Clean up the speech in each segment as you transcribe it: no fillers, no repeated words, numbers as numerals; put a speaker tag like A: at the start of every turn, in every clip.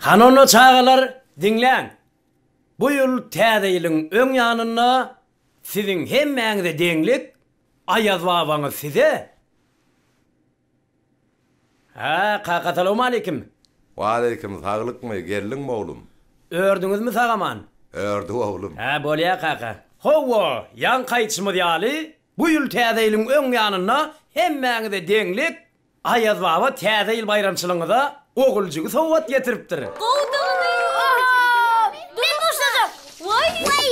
A: Hany onda çagalar, diňläň! Bu ýyl Täze ýylyň öň ýanynda siziň hemmäňize deňlik Aýaz babaňyz size Hä, kaka salowmaleýkim.
B: Waleýkim saglykmy, geldiňmi oglum?
A: Ördüňizmi sag-aman?
B: Ördük oglum.
A: Hä, bolýa kaka. Hawa, ýaňky aýdyşymyz ýaly, bu ýyl Täze ýylyň öň ýanynda hemmäňize deňlik Aýaz baba Täze ýyl baýramçylygyňyza oguljygy sowgat getiripdir.
C: Gowudygyny! Men buşlajak! Waý!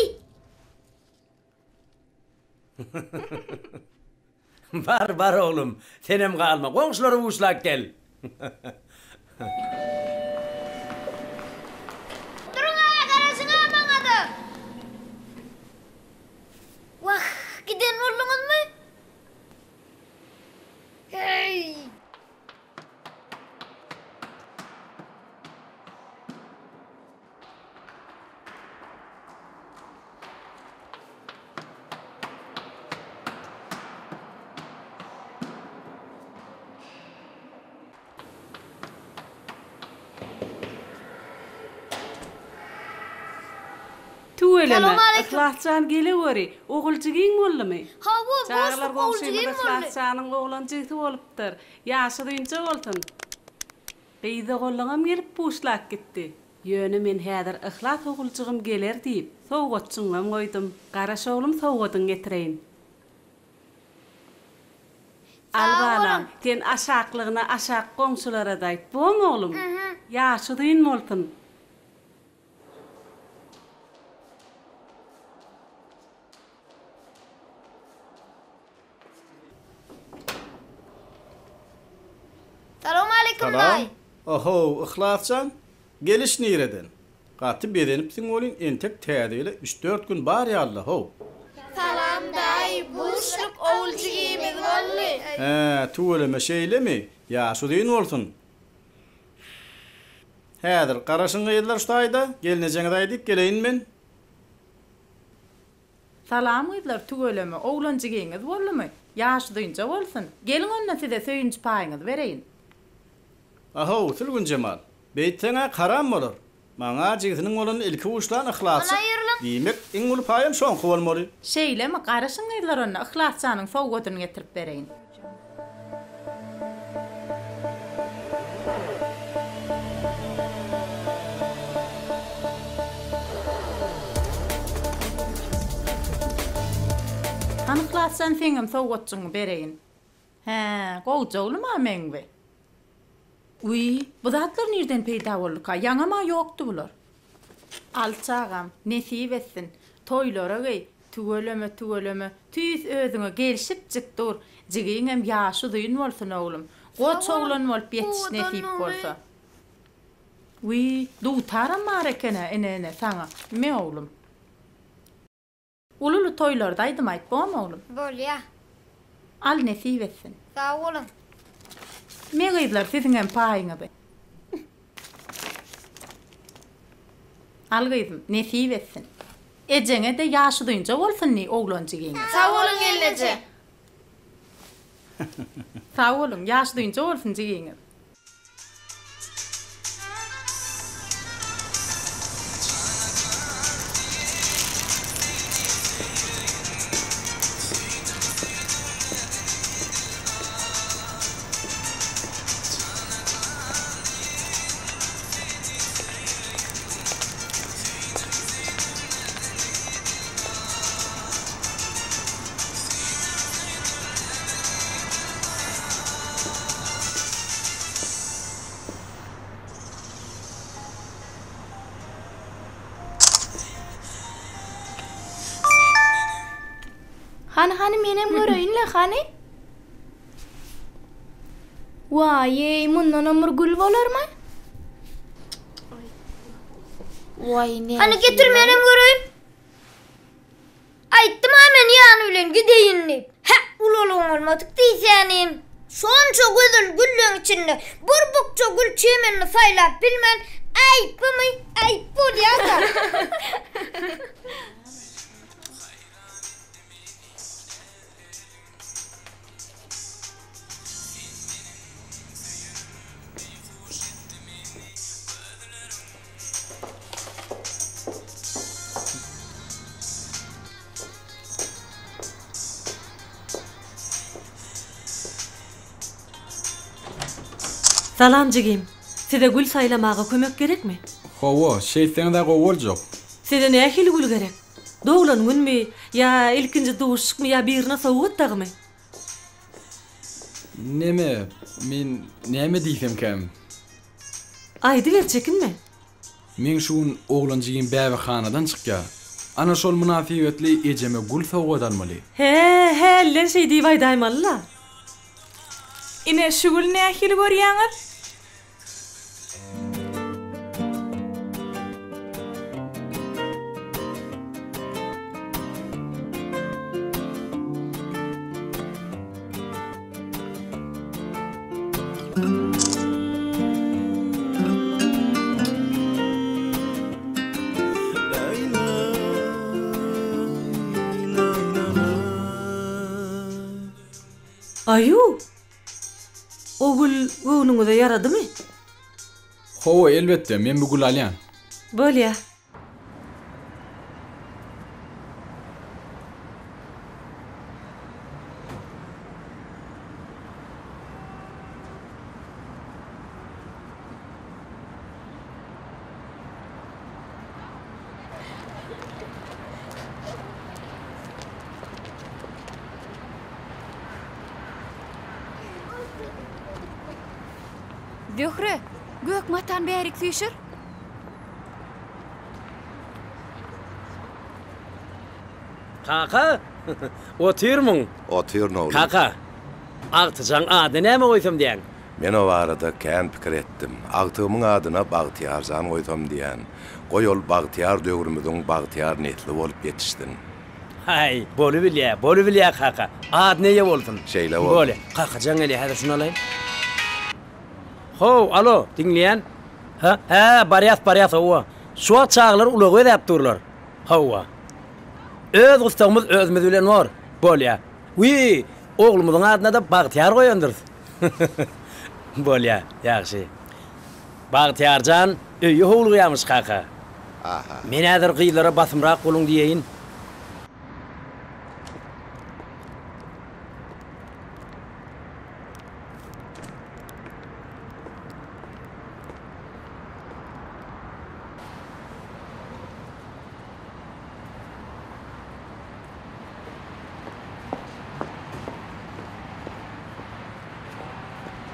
A: Bar, bar oglum, senem galma, goňşulary buşlap gel.
C: Duruň-a, garaşyň-a maňa-da! Wah, giden bolduňyzmy? Heý!
D: Tüweleme,
C: Salowmaleýkim.
D: Yhlasjan geleweri, ogul jigiň boldumy?
C: Hawa,
D: Çagalar
C: buşluk ogul
D: goňşymyz
C: jigim boldy.
D: Yhlasjanyň oglan jigisi bolupdyr. Ýaşy uzynja bolsun. Gyz-ogullaňam gelip buşlap gitdi. Ýöne men häzir Yhlas oguljygym geler diýip, sowgatjyňam goýdum. Garaş oglum sowgadyňy getireýin. Al
C: Sag
D: balam,
C: boluň.
D: sen aşaklygyna aşak goňşulara-da aýt, bormy oglum? Ýaşy uzyn bolsun.
C: Salowmaleýkim
E: Salam.
C: daýy.
E: Ohow, Yhlasjan, geliş nireden? Gaty bezenipsiň welin entek täze ýyla üç-dört gün bar ýaly-la, how.
C: Salam daýy, buşluk ogul jigimiz boldy.
E: Hä, tüweleme şeýlemi? Ýaşy uzyn bolsun. Häzir, garaşyň gyzlar şu taýda, gelnejeňize aýdyp geleýin men.
F: Salam gyzlar tüweleme oglan jigiňiz boldumy? Ýaş uzynja bolsun. Geliň onda size söýünç paýyňyzy bereýin.
E: Ahow, Sülgünjemal, beýtseň-ä karam bolar. Maňa jigisiniň bolanyny ilki buşlan Yhlasjyk. Diýmek, iň uly paýam şoňky bolmaly.
F: Şeýlemi, garaşyň gyzlar onda Yhlasjanyň sowgadyny getirip bereýin. Hany Yhlasjan seňem sowgatjygyňy bereýin. Hä, gowja oglum-a meň bi. Wiý, bu zatlar nirden peýda bolduka, ýaňam-a ýokdy bular. Al çagam, nesip etsin. Toýlara geý, tüweleme, tüweleme, tüýs özüňe gelşipjik dur. Jigiňem ýaşy uzyn bolsun oglum. Goç oglan bolup ýetiş nesip bolsa. Wiý, dutaram bar eken-ä, ine, ine, saňa. Me oglum. Uly-uly toýlarda aýdym aýt, bormy oglum?
C: Bolýa.
F: Al nesip etsin.
C: Sag boluň.
F: Me gyzlar siziňem paýyňyzy. Al gyzym, nesip etsin. Ejeňe-de ýaş uzynja bolsun diý oglan jigiňe.
C: Sag boluň gelneje.
F: Sag boluň, ýaş uzynja bolsun jigiňiz.
G: Hany hany menem göreýinle hany. Waýeý mundanam bir gül bolarmy?
H: Waý ne.
C: Hany getir menem göreýin. Aýtdym-a men ýany bilen gideýin diýip. Hä, ulalygyň bolmadyk diýsänim. Şonça gözel gülleň içinde bir bukja gül çemenini saýlap bilmän, aýpymy, aýp bolýa-da.
I: Salam jigim. Size gül saýlamaga kömek gerekmi?
J: Hawa, şeýtseňiz-ä gowy boljak.
I: Size nähili gül gerek? Doglan günmi, ýa ilkinji duşuşykmy ýa birine sowgat dagymy?
J: Neme, men näme diýsemkäm?
I: Aýdyber, çekinme.
J: Meň şu gün oglan jigim bäbekhanadan çykýar. Ana şol mynasybetli ejeme gül sowgat almaly.
I: Hä, hälden şeý diýip aýdaýmaly-la.
K: Ine, şu güli nähili görýäňiz?
I: Aýu! O gül göwnüňize ýaradymy?
J: Hawa, elbetde, men bu güli alýan.
I: Bolýa.
H: Zöhre, gök matany bärik süýşür.
A: Kaka, otyrmyň?
B: Otyryn oglum.
A: Kaka, agtyjaň adyny näme goýsam diýýäň?
B: Men o barada kän pikir etdim. Agtygymyň adyna Bagtyýarjan goýsam diýýän. Goý ol bagtyýar döwrümiziň bagtyýar nesli bolup ýetişsin.
A: Haý, bolubilýä, bolubilýä kaka. Adyna eýe bolsun.
B: Şeýle bolsun.
A: Bolýa. Kaka jaň gelýär, häzir şuny alaýyn. How, alo, diňleýän. Hä, hä, barýas, barýas, hawa. Şu wagt çagalar ulagy bezäp durlar. Hawa. Öz gussagymyz özümiz bilen bor. Bolýa. Wiý, oglumyzyň adyna-da Bagtyýar goýandyrys. Bolýa, ýagşy. Bagtyýar jan öýe howlugýamyş, kaka.
B: Aha.
A: Men häzir gyzlara basymrak boluň diýeýin.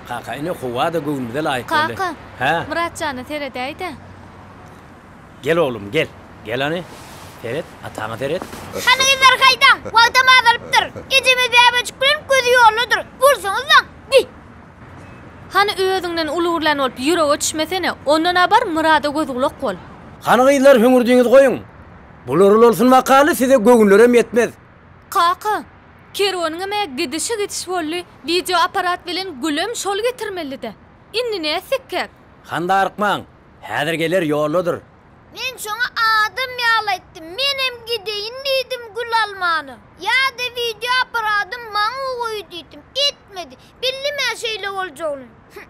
A: Kaka ine howa-da göwnümize laýyk boldy.
H: Kaka,
A: Hä?
H: Myratjana seredäý-dä.
A: Gel oglum, gel. Gel hany. Seret, ataňa seret.
C: Hany gyzlar haýdaň, wagtam azalypdyr. Ejemiz bäbejik bilen gözi ýoldadyr. Bolsaňyzlaň, bi.
H: Hany özüňden uly gürlän bolup ýürege düşmesene, ondan-a bar Myrada göz-gulak bol.
A: Hany gyzlar hüňürdiňizi goýuň. Bular ulalsyn bakaly size göwünlerem ýetmez.
H: Kaka, kerweniňem-ä gidişi gidiş boldy, wideo apparat bilen gülem şol getirmelidä. Indi nätsekkäk?
A: Hany darykmaň, häzir geler ýoldadyr.
C: Men şoňa adam ýaly aýtdym, menem gideýin diýdim gül almana. Ýa-da wideo apparadym maňa goý diýdim, etmedi. Bildim-ä şeýle boljagyny. Hüm.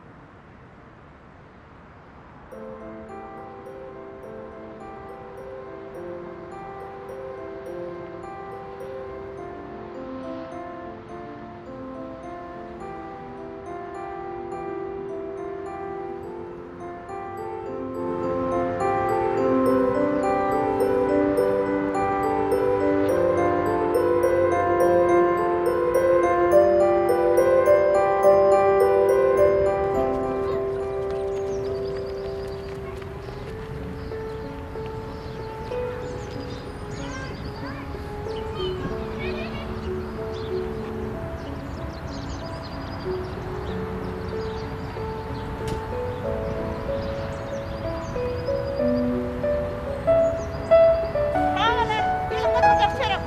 F: Çagalar, geliň gyzyljak çörek.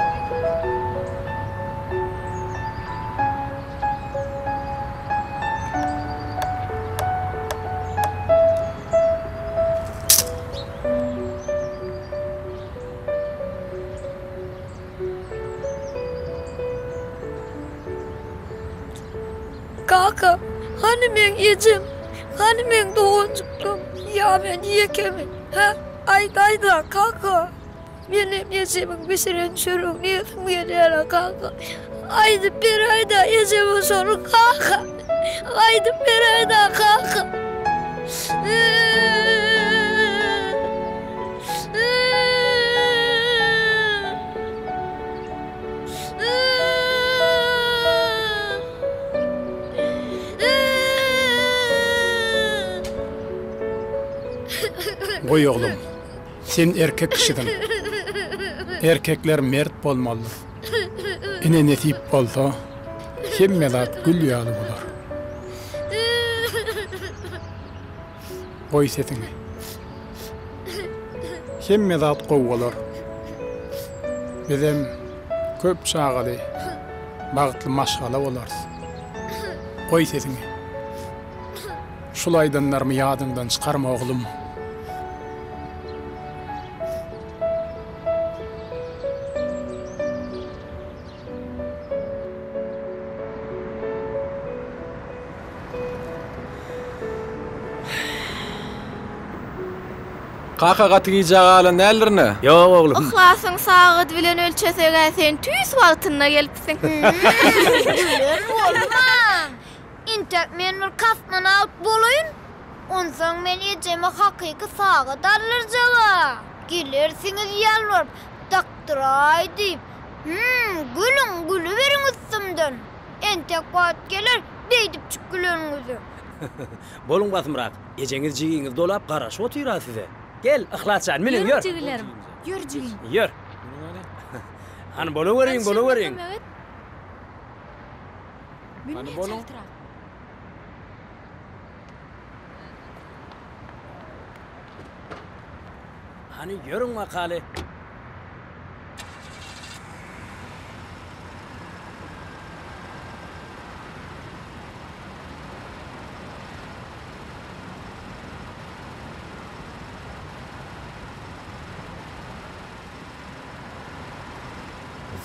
C: Kaka, hany meň ejem, hany meň doganjyklarym, ýa men ýekemi, hä, aýdaýda, kaka, menem ejemiň bişiren çöregini iýesim gelýär-ä, kaka, aýdyp beräý-dä ejeme şony, kaka.
G: Gaýdyp beräý-dä, kaka.
L: Goý oglum, sen erkek kişisiň. Erkekler mert bolmalydyr. Ine nesip bolsa, hemme zat gül ýaly bolar. Goý sesiňi. Hemme zat gowy bolar. Bizem köp çagaly, bagtly maşgala bolarys. Goý sesiňi. Şul aýdanlarymy ýadyňdan çykarma oglum.
J: Kaka gaty gijä galan däldirin-ä?
A: Ýok oglum.
G: Yhlasyň sagady bilen ölçeseg-ä sen tüýs wagtynda gelipsiň.
C: Gülen bolmaň. Entek men bir kosmonawt bolaýyn, onsoň men ejeme hakyky sagat aldyrjag-a. Gelersiňiz ýalbaryp, dakdyraý diýip. Hüm, gülüň, gülüberiň üstümden. Entek wagt geler beýdipjik güleniňize.
A: Boluň basymrak, ejeňiz jigiňiz dolap garaşyp otyr-a size. Gel, Yhlas jan, münüň, ýör.
H: Ýörüň jigilerim, ýör jigim.
A: Ýör. Hany bolaweriň, bolaweriň.
H: Hany boluň.
A: Hany ýörüň bakaly.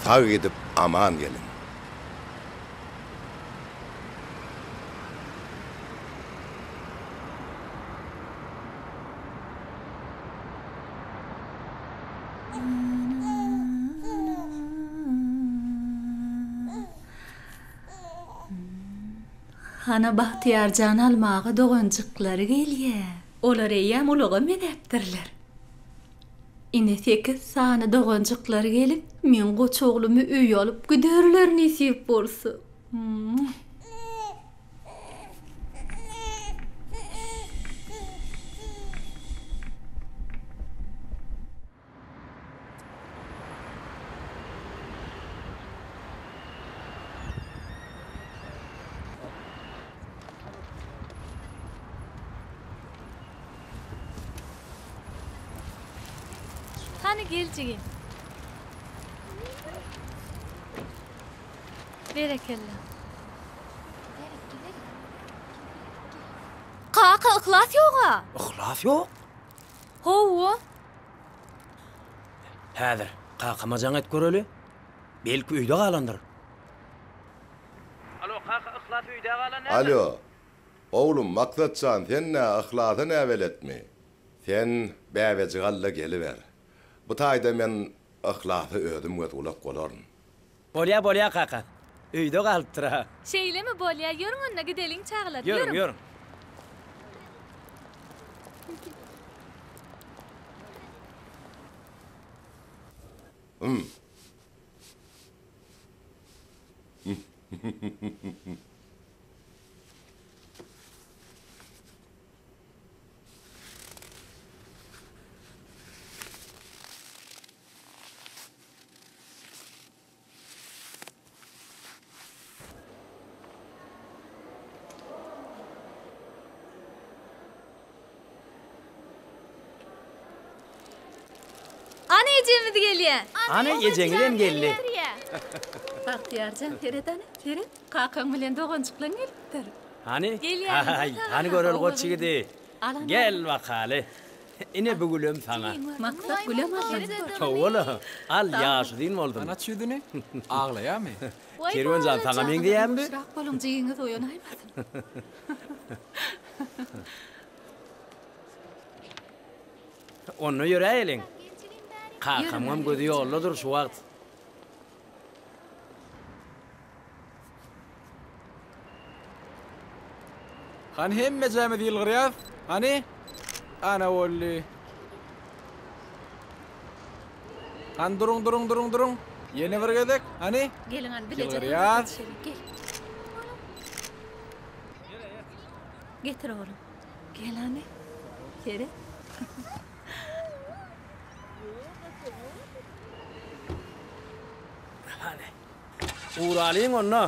B: Sag gidip aman geliň.
H: Hana Bagtyýarjany almaga doganjyklary gelýä. Olar eýýäm ulaga mezäpdirler. Ine sekiz sany doganjyklary gelip, meň goç oglumy öýe alyp giderler nesip bolsa. Hany gel jigim. Berekella. Kaka yhlas ýoga.
A: Yhlas ýok?
H: Hawa.
A: Häzir kakama jaň et göreli. Belki öýde galandyr. Alo kaka Yhlas öýde galan näme?
B: Alo. Oglum Maksat jan sen nä Yhlasa näbeletmi? Sen bäbejigi al-da geliber. Bu taýda men Yhlasa özüm göz gulak bolaryn.
A: Bolýa bolýa kaka. Öýde galypdyr-a.
H: Şeýlemi bolýa ýörüň onda gideliň çagalar
A: ýörüň. Ýörüň ýörüň.
B: Hum.
H: Ana ejemiz gelýä.
A: Ana ejeňizem geldi.
D: Bagtyýarjan seret ana, seret, kakaň bilen doganjyklaň gelipdir.
A: Hany?
H: Gelýärin,
A: Aý, hany göreli goç ýigidi. Gel bakaly. Ine bu gülem saňa.
D: Maksat gülem aldy.
A: Hawa-la, al ýaş uzyn bolsun.
J: Hany aç ýüzüni? Aglaýamy?
A: Kerwen jan saňa meňzeýämi bu?
D: Ýuwaşrak boluň jigiňiz oýanaýmasyn.
A: Onda ýöräýeliň. Kakamyňam gözi ýoldadyr şu wagt.
J: Hany hemmejämiz ýylgyrýas. Hany? Ana boldy. Hany duruň duruň duruň duruň. Ýene bir gezek. Hany?
H: Geliň hany bileje surata
J: Ýylgyrýas.
H: düşeliň. Gel. Getir oglum. Gel hany. Seret.
A: Hany. Uralyň onda.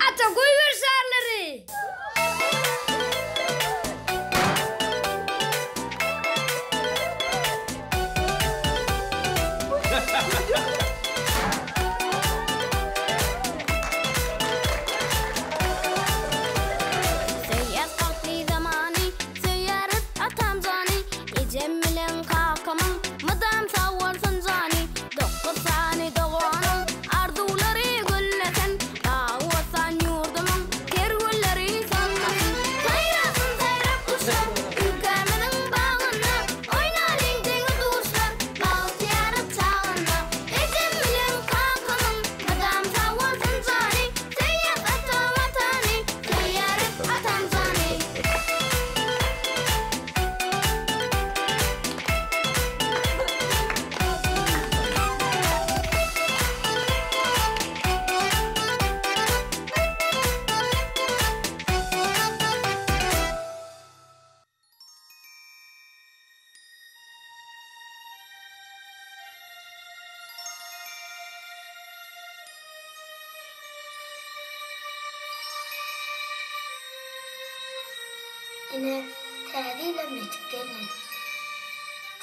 C: Ata goýber şarlary!
M: Söýýäs bagtly zamany, Söýýäris atam jany, Ejem bilen kakamyň Mydam sag bolsun jany. 9 sany doganyň Arzuwlary güllesin, Bagy-bossan ýurdumyň Ter gülleri solmasyn. Saýrasyn saýrak guşlar Ülkämiziň bagynda, Oýnalyň deňi-duşlar Bagtyýarlyk çagynda. Ejem bilen kakamyň Mydam sag bolsun jany, Söýýäs ata Watany, Söýýäris atam jany.
C: Ine, Täze ýylam ýetip geldi.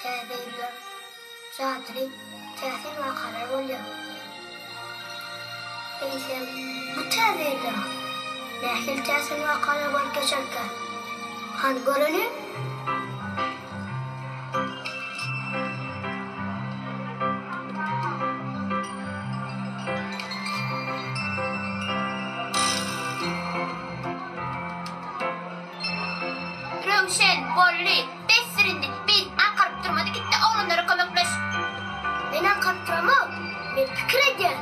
C: Täze ýylda jadyly, täsin wakalar bolýar. Eýsem, bu Täze ýylda nähili täsin wakalar bolup geçerkä? Hany göreliň!
M: Röwşen, boldy, besdir indi, beýdip aňkaryp durma-da, git-de oglanlara kömekleş.
C: Men aňkaryp duramok, men pikir edýän.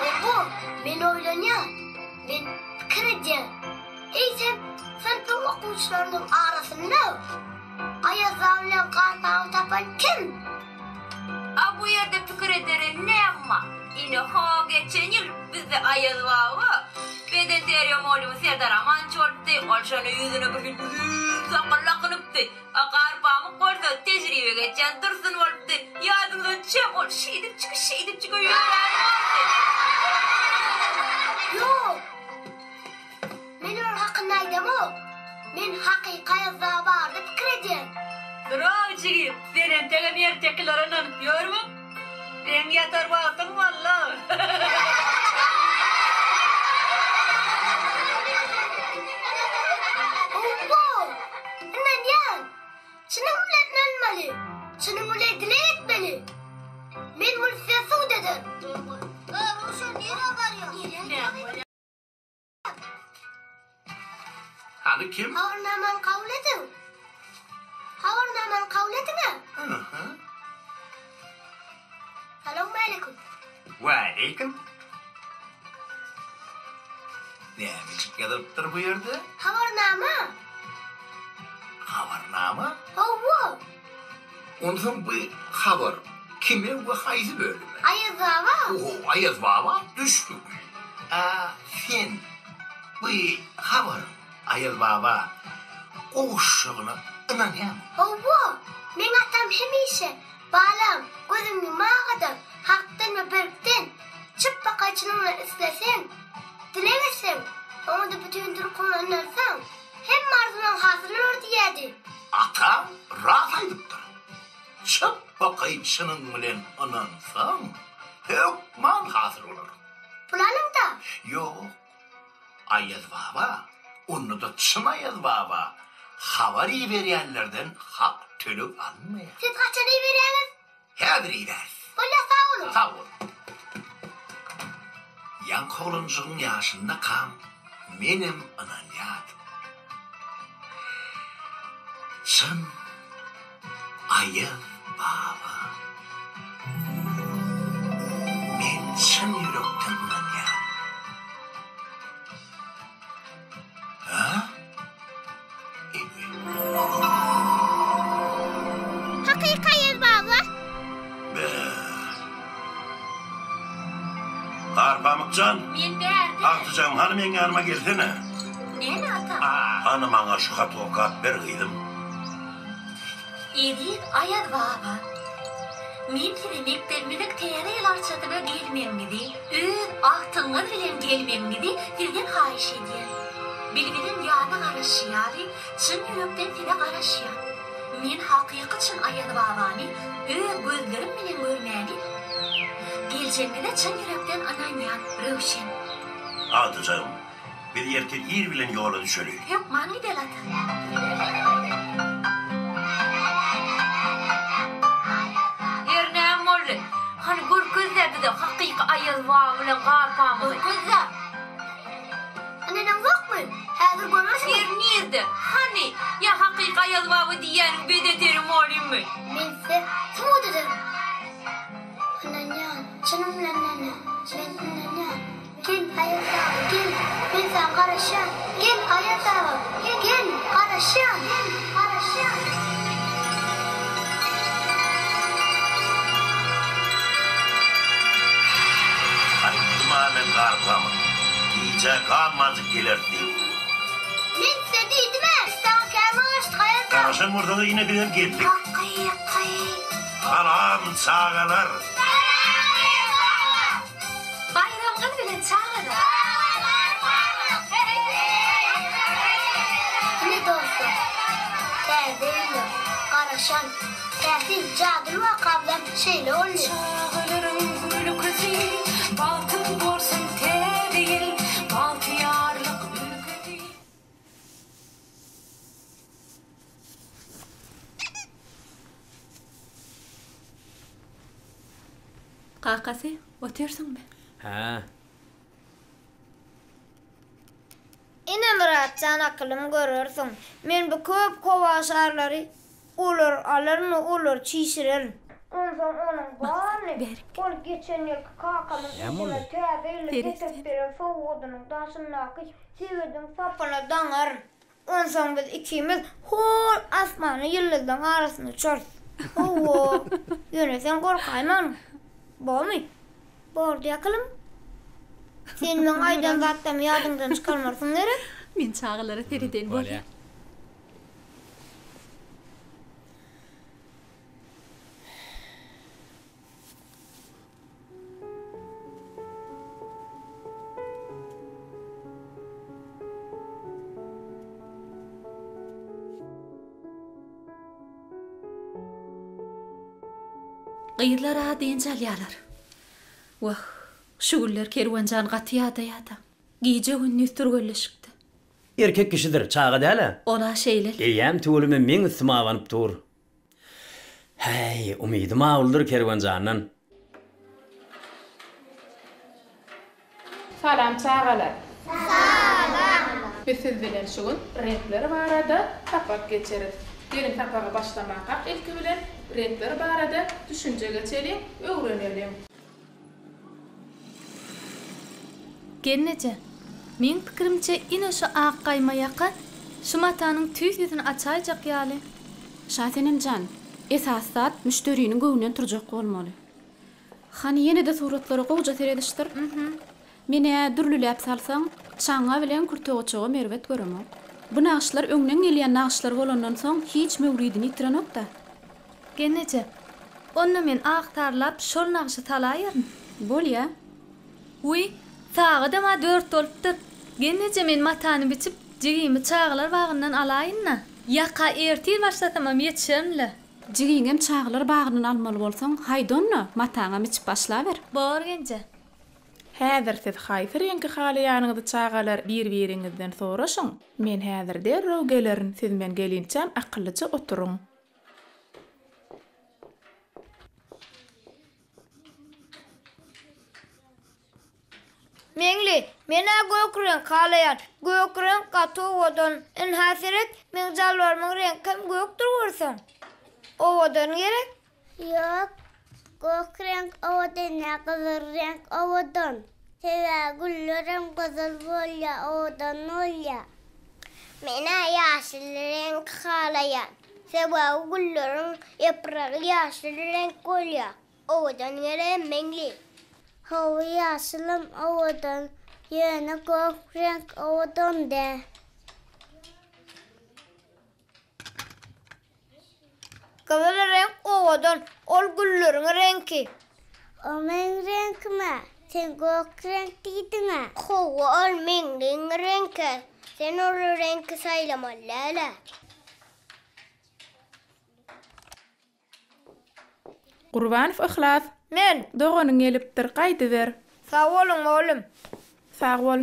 C: Hawa, men oýlanýan, men pikir edýän. Eýsem, synpyň okuwçylarynyň arasynda Aýazbaba bilen Garpagy tapan kim?
N: A bu ýerde pikir edere näme bar? Ine, ho geçen ýyl bizde Aýaz baba, bedenterbiýe mugallymy Serdar Amanç bolupdy, ol şonda ýüzüne bir hili uzyn sakgal dakynypdy. A Garpamyk bolsa tejribe geçýän Dursun bolupdy. Ýadyňyza düşýämi, ol şeýdipjik, şeýdipjik ýörän bolupdy.
C: Ýok. Men olar hakynda aýdamok. Men hakyky Aýazbaba barada pikir edýän.
N: Durow jigim, sen entegem ertekilere ynanyp ýörmüň? Seň ýatar wagtyň walla.
C: size sud ederin. Röwşen nirä barýaň? Nirä?
O: Hany kim?
C: Habarnamany kabul ediň. Habarnamany kabul ediň-ä. Salowmaleýkim.
O: Waleýkim. Nämejik ýazylypdyr bu ýerde?
C: Habarnama.
O: Habarnama?
C: Hawa.
O: Onsoň bu habar kime we haýsy bölüme?
C: Aýaz baba.
O: Oho, Aýaz baba düşdük. A sen bu habaryň Aýaz baba gowuşjagyna ynanýaňmy?
C: Hawa, meň atam hemişe, Balam, gözüňi ýumaga-da, Hakdan we berkden, çypbakaý çynyň bilen isleseň, dileg etseň, oňa-da bütin durkuňy ynansaň, Hemme arzuwlaň hasyl bolar diýýärdi.
O: Ataň ras aýdypdyr. Çypbakaý çynyň bilen ynansaň, hökman hasyl bolar.
C: Pul alyň-da.
O: Ýok. Aýaz baba, onda-da çyn Aýaz baba habar iberýänlerden hak töleg alynmaýar.
C: Siz haçan iberýäňiz?
O: Häzir iberis.
C: Bolýa sag boluň.
O: Sag bol. Ýaňky oglanjygyň ýaşyndakam menem ynanýadym. Çyn Aýaz baba. Men çyn ýürekden ynanýan. Hä?
C: Hakyky Aýaz baba.
P: Be. Garpamykjan.
N: Men bärde.
P: Agtyjagym hany meň ýanyma gelsene.
N: Näme ata?
P: Hany maňa şu haty okap ber gyzym.
N: Eziz Aýaz baba! Men size mekdebimiziň Täze ýyl arçasyna gelmegiňizi, öz agtygyňyz bilen gelmegiňizi sizden haýyş edýän. Bilbiliň ýaza garaşy ýaly, çyn ýürekden size garaşýan. Men hakyky çyn Aýaz babany öz gözlerim bilen görmäni geljegiňize çyn ýürekden ynanýan, Röwşen.
P: Agtyjagym, Biz ertir ir bilen ýola düşeli.
N: Hökman gideli ata. Her näme boldy? Hany görkezde bize hakyky Aýaz baba bilen Garpamygy.
C: Görkezde. Ynanaňzokmy? Häzir görersiňiz.
N: Ýeri nirde? Hany? Ýa hakyky Aýaz baba diýýäniň bedeterim bolýmy?
C: Men size subut ederin. Ynanýan, çynym bilen ynanýan. Men ynanýan. Gel, Aýaz baba, gel, men saňa garaşýan. Gel, Aýaz baba, gel, garaşýan, garaşýan.
P: Aýtdym-a men Garpamyk, gijä galmanjyk geleris diýip.
C: Men size diýdim-ä, biz saňa kän garaşdyk, Aýaz baba.
P: Garaşan bolsaňyz ine bizem geldik.
C: Hakyky.
P: Salam, çagalar!
C: Salam, Aýaz baba!
N: Baýramyňyz bilen çagalar!
C: Ine dostlar, täze ýyla garaşan täsin jadyly waka bilen şeýle boldy.
Q: Çagalaryň gülküsi, bagtyň bolsun täze ýyl, bagtyýarlyk ülkesi.
H: Kakasy, otyrsyňmy?
A: Hä.
C: Ine Myratjan akylym görersiň. Men bu köp kowaşarlary olar alaryn we olary çişirerin. Onsoň onuň baryny ol geçen ýylky kakamyň ejeme täze ýylda getirip beren sowgadynyň daşyndaky sebediň sapyna daňaryn. Onsoň biz ikimiz hol asmanda ýyldyzlaryň arasynda uçarys. Hawa, ýöne sen gorkaýmagyn. Bormy? Bordy akylym. Sen meň aýdan zatlarymy ýadyňdan çykarmarsyň gerek?
H: Men çagalara seredeýin, bolýa. Gyzlar-a dynç alýarlar. Wah, şu günler Kerwenjan gaty ýadaýar-da. Gije-gündiz türgenleşikde.
A: Erkek kişidir, çaga däl-ä.
H: Ol-a şeýle.
A: Eýýäm tüweleme meň üstüme abanyp dur. Häý, umydym-a uludyr Kerwenjandan.
K: Salam çagalar! Salam! Biz siz bilen şu gün reňkler barada sapak geçeris. Geliň sapaga başlamakak ilki bilen reňkler barada düşünje geçeliň, öwreneliň.
H: Gelneje, meň pikirimçe ine şu ak gaýma ýaka şu matanyň tüýs ýüzüni açaýjak ýaly.
R: Şasenem jan, esasy zat müşderiniň göwnünden turjak bolmaly. Hany ýene-de suratlara gowuja seredişdir. Men-ä dürlüläp salsaň, çaňňa bilen kürtegoçagam erbet göremok. Bu nagyşlar öňden gelýän nagyşlar bolandan soň hiç möwridini ýitirenok-da.
H: Gelneje, onda men ak tarlap şol nagşy salaýaryn.
R: Bolýa.
H: Wiý, sagadam-a dört bolupdyr. Gelneje men matany biçip, jigimi çagalar bagyndan alaýyn-da. Ýaka ertir başlasamam ýetişerin-le.
R: Jigiňem çagalar bagyndan almaly bolsaň, haýda onda, mataňam biçip başlaber.
H: Bor genje.
K: Häzir siz haýsy reňki halaýanyňyzy çagalar bir-biriňizden soraşyň. Men häzir derrew gelerin, siz men gelinçäm akyllyja oturyň.
C: Meňli, men-ä gök reňk halaýan. Gök reňk gaty owadan. Ynha seret, meň jalbarymyň reňkem gökdür görseň. Owadan gerek?
S: Ýok, gök reňk owadan däl, gyzyl reňk owadan. Sebäbi güllerem gyzyl bolýar, owadan bolýar. Men-ä ýaşyl reňki halaýan. Sebäbi gülleriň ýapragy ýaşyl reňk bolýar. Owadan gerem Meňli. Hawa ýaşylam owadan, ýöne gök reňk owadan däl.
C: Gyzyl reňk owadan, ol gülleriň reňki.
S: O meň reňkim-ä, sen gök reňk diýdiň-ä. Hawa ol Meňliň reňki, sen ol reňki saýlamaly däl-ä.
K: Gurbanow Yhlas.
C: Men.
K: Doganyň gelipdir, gaýdyber.
C: Sag boluň, mugallym.
K: Sag bol.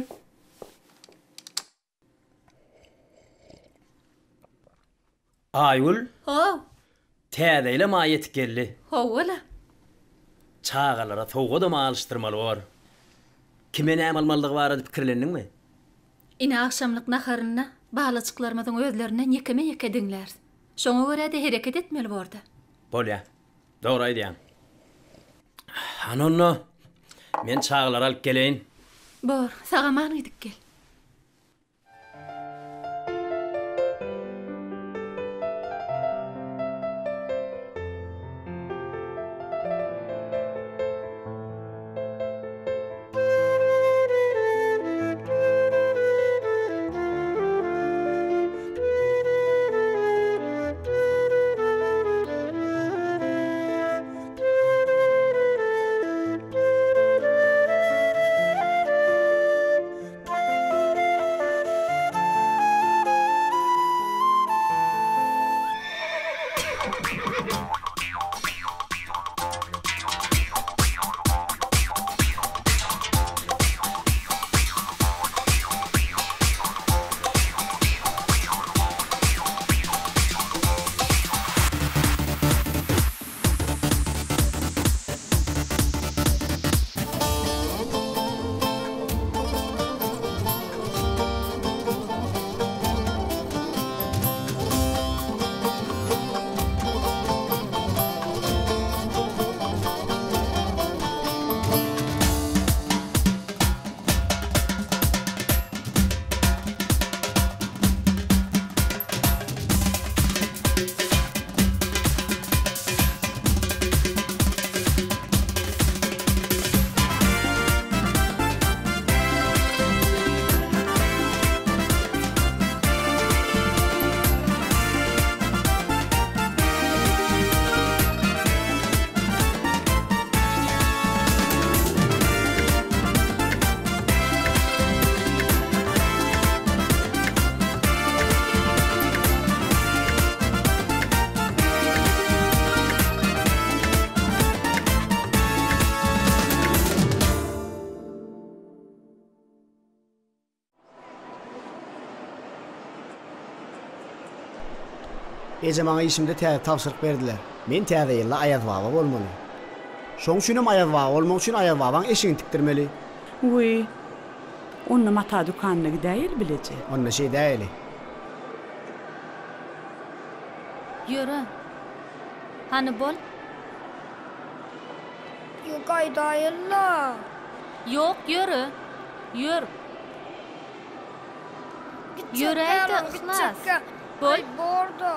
A: Aýgül.
H: How.
A: Täze ýylam aý ýetip geldi.
H: Hawa-la.
A: Çagalara sowgadam alyşdyrmaly bor. Kime näme almalydygy barada pikirlendiňmi?
H: Ine agşamlyk naharynda balajyklarymyzyň özlerinden ýekeme-ýeke diňläris. Şoňa görä-de hereket etmeli borda.
A: Bolýa. Dogry aýdýaň. Hany onda, men çagalary alyp geleýin.
H: Bor, sag-aman gidip gel.
T: Eje maňa işimde täze tabşyryk berdiler. Men täze ýylda Aýazbaba bolmaly. Şoň üçinem Aýazbaba bolmak üçin Aýazbabaň eşigini tikdirmeli.
K: Wiý.
U: Onda mata dükanyna gidäýeli bileje.
T: Onda şeýdäýeli.
H: Ýöre. Hany bol.
C: Ýok, gaýdaýyl-la.
H: Ýok, ýöre. Ýör. Ýöräý-de, Yhlas. Bol.
C: Aý, bor-da.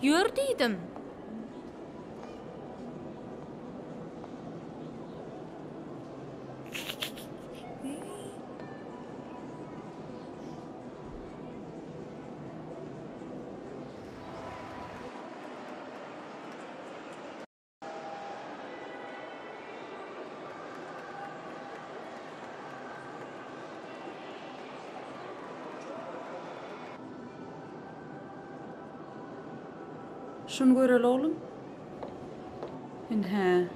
H: Ýör diýdim.
U: Şuny göreli oglum. Ine.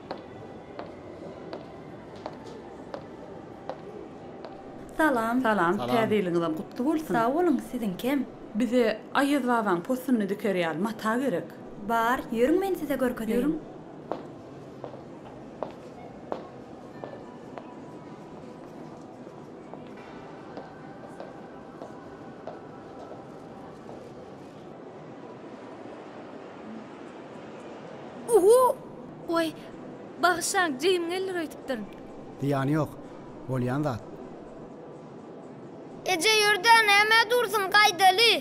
H: Salam.
U: Salam. Täze ýylyňyzam gutly bolsun.
H: Sag boluň, siziňkem.
U: Bize Aýaz babaň possunyny diker ýaly mata gerek.
H: Bar, ýörüň men size görkezeýin.
U: Ýörüň.
H: Uhu! Oý, bagyşlaň, jigim geldir öýdüpdirin.
T: Zyýany ýok. Bolýan zat.
C: Eje ýör-dä, nämä dursuň, gaýdaly.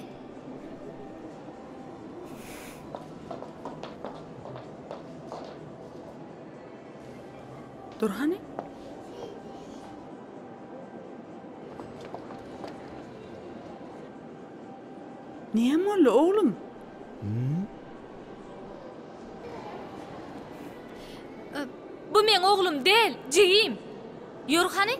U: Dur hany. Näme boldy, oglum?
H: Bu meň oglum däl, jigim. Ýör hany.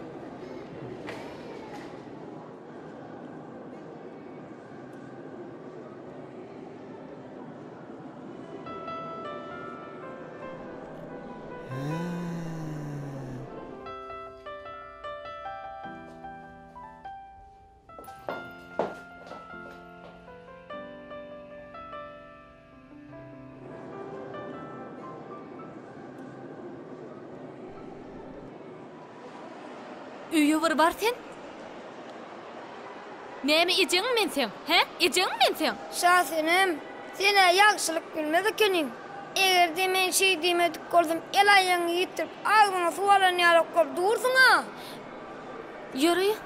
H: Öýe bir bar sen. Näme ejeňmi men seň, hä? Ejeňmi men seň?
C: Şasenem, sen-ä ýagşylyk bilmez ekeniň. Eger-de men şeý diýmedik bolsam, el-aýagyňy ýitirip, agzyňa suw alan ýalak bolup dursuň-a.
H: Ýör öýe.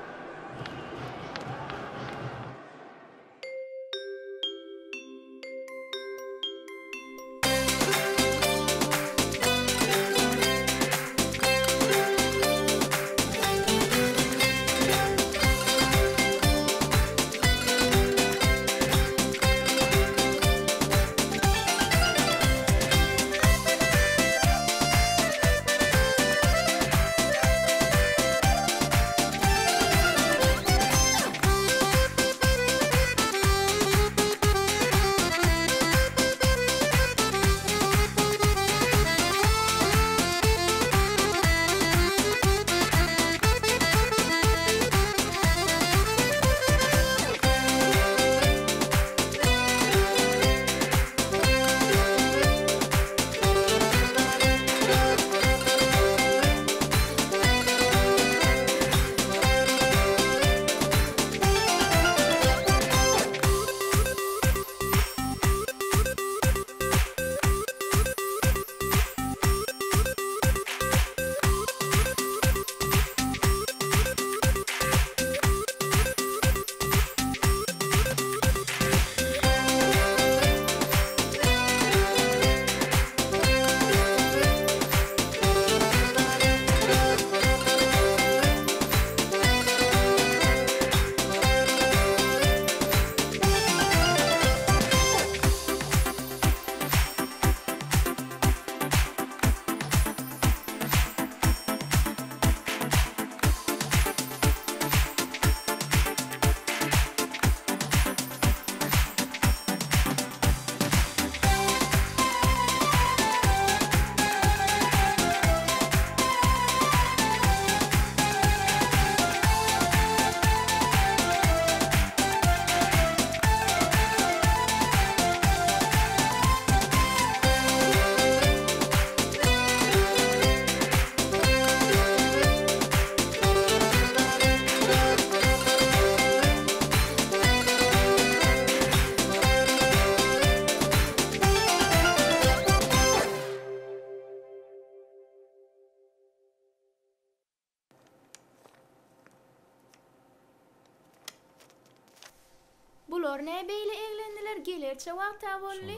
G: Bular nä beýle eglendiler gelerçe wagta boldy.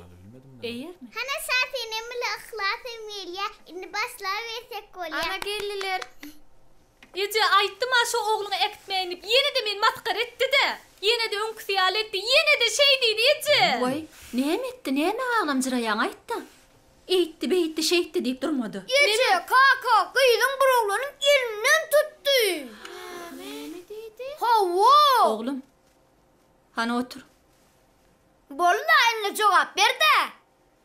H: Eýermi?
S: Hana Şasenem bile Yhlas hem gelýä indi başlabersek bolýa.
G: Ana geldiler.
H: Eje aýtdym-a şo ogluňy äkitmäýin diýip ýene-de meni masgara etdi-dä. Ýene-de öňküsi ýaly etdi ýene-de şeý diýdi eje. Waý, näme etdi, näme aglamjyraýaň aýt-da. Eýtdi, beýtdi, şeýtdi diýip durmady.
C: Eje, kaka, gyzyň bir oglanyň elinden tutdy.
G: Näme diýdi?
C: Hawa.
H: Oglum, hany otur.
C: Boldy-da, indi jogap ber-dä.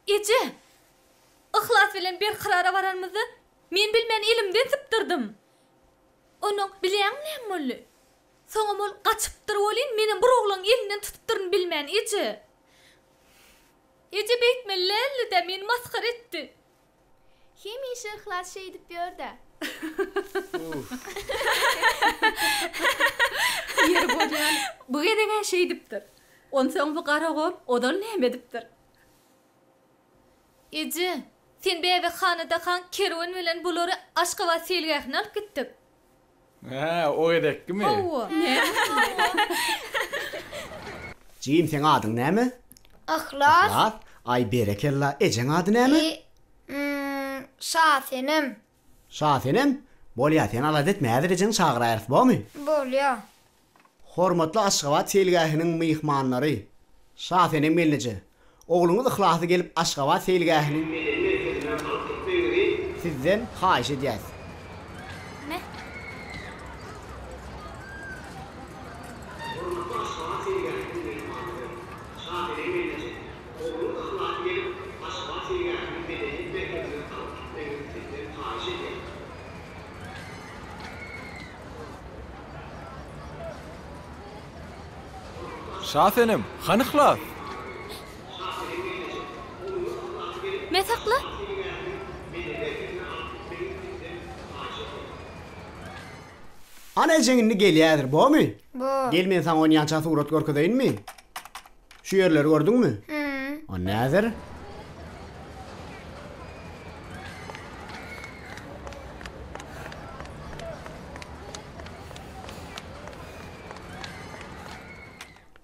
H: Eje, Yhlas bilen Berkarara baranymyzda men bilmän elimden sypdyrdym. Onnoň bilýäňmi näme boldy? Soňam ol gaçypdyr welin, menem bir oglanyň elinden tutupdyryn bilmän, eje. Eje beýtmeli däldi-dä, meni masgara etdi.
G: Hemişe Yhlas şeýdip ýör-dä.
H: Ýeri bolýan, bu gezeg-ä şeýdipdir. Onsoň bu garagol ozal näme edipdir? Eje, sen bäbekhanadakaň Kerwen bilen bulary Aşgabat seýilgähine alyp gitdik.
J: Hä, o gezekkimi?
H: Hawa.
T: Jigim seň adyň näme?
C: Yhlas.
T: Yhlas. Aý berekella, ejeň ady näme?
C: I, Şasenem.
T: Şasenem? Bolýa, sen alada etme, häzir ejeňi çagyraýarys, bormy?
C: Bolýa.
T: Hormatly Aşgabat seýilgähiniň myhmanlary! Şasenem gelneje, ogluňyz Yhlasy gelip Aşgabat seýilgähiniň medeni merkezine alyp gitmegiňizi sizden haýyş edýäs.
H: Me.
T: Hormatly Aşgabat seýilgähiniň myhmanlary! Şasenem gelneje, ogluňyz Yhlasy gelip Aşgabat seýilgähiniň medeniýet merkezine alyp gitmegiňizi sizden haýyş edýäs.
J: Şasenem, hany Yhlas?
H: Me sakla.
T: Ana ejeň indi gelýädir, bormy?
C: Bor.
T: Gel men saňa onýança surat görkezeýinmi? Şu ýerleri gördüňmi?
C: Hü.
T: O nädir?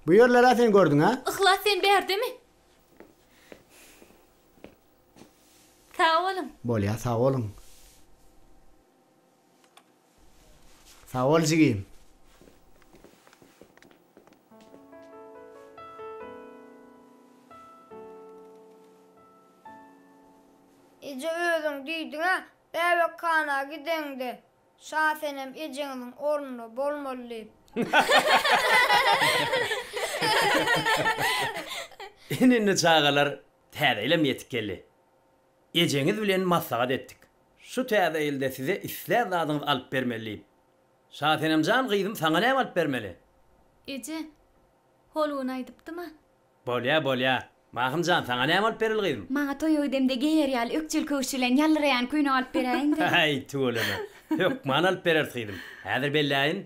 T: Bu ýerleri-ä sen gördüň-ä?
H: Yhlas sen bärdemi? Sag boluň.
T: Bolýa, sag boluň. Sag bol jigim.
C: Eje özüň diýdiňä bäbekhana gideňde Şasenem ejeňiziň ornunda bolmaly diýip.
A: Ine indi çagalar täze ýylam ýetip geldi. Ejeňiz bilen maslahat etdik. Şu täze ýylda size islän zadyňyzy alyp bermeli diýip. Şasenemjan gyzym saňa näme alyp bermeli?
H: Eje, hol gün aýdypdym-a.
A: Bolýa, bolýa. Mahymjan saňa näme alyp bereli gyzym?
E: Maňa toýa gidemde geýer ýaly ökjeli köwüş bilen ýaldyraýan köýnek alyp beräýiň-dä.
A: Häý, tüweleme. Hökman alyp bereris gyzym. Häzir belläýin.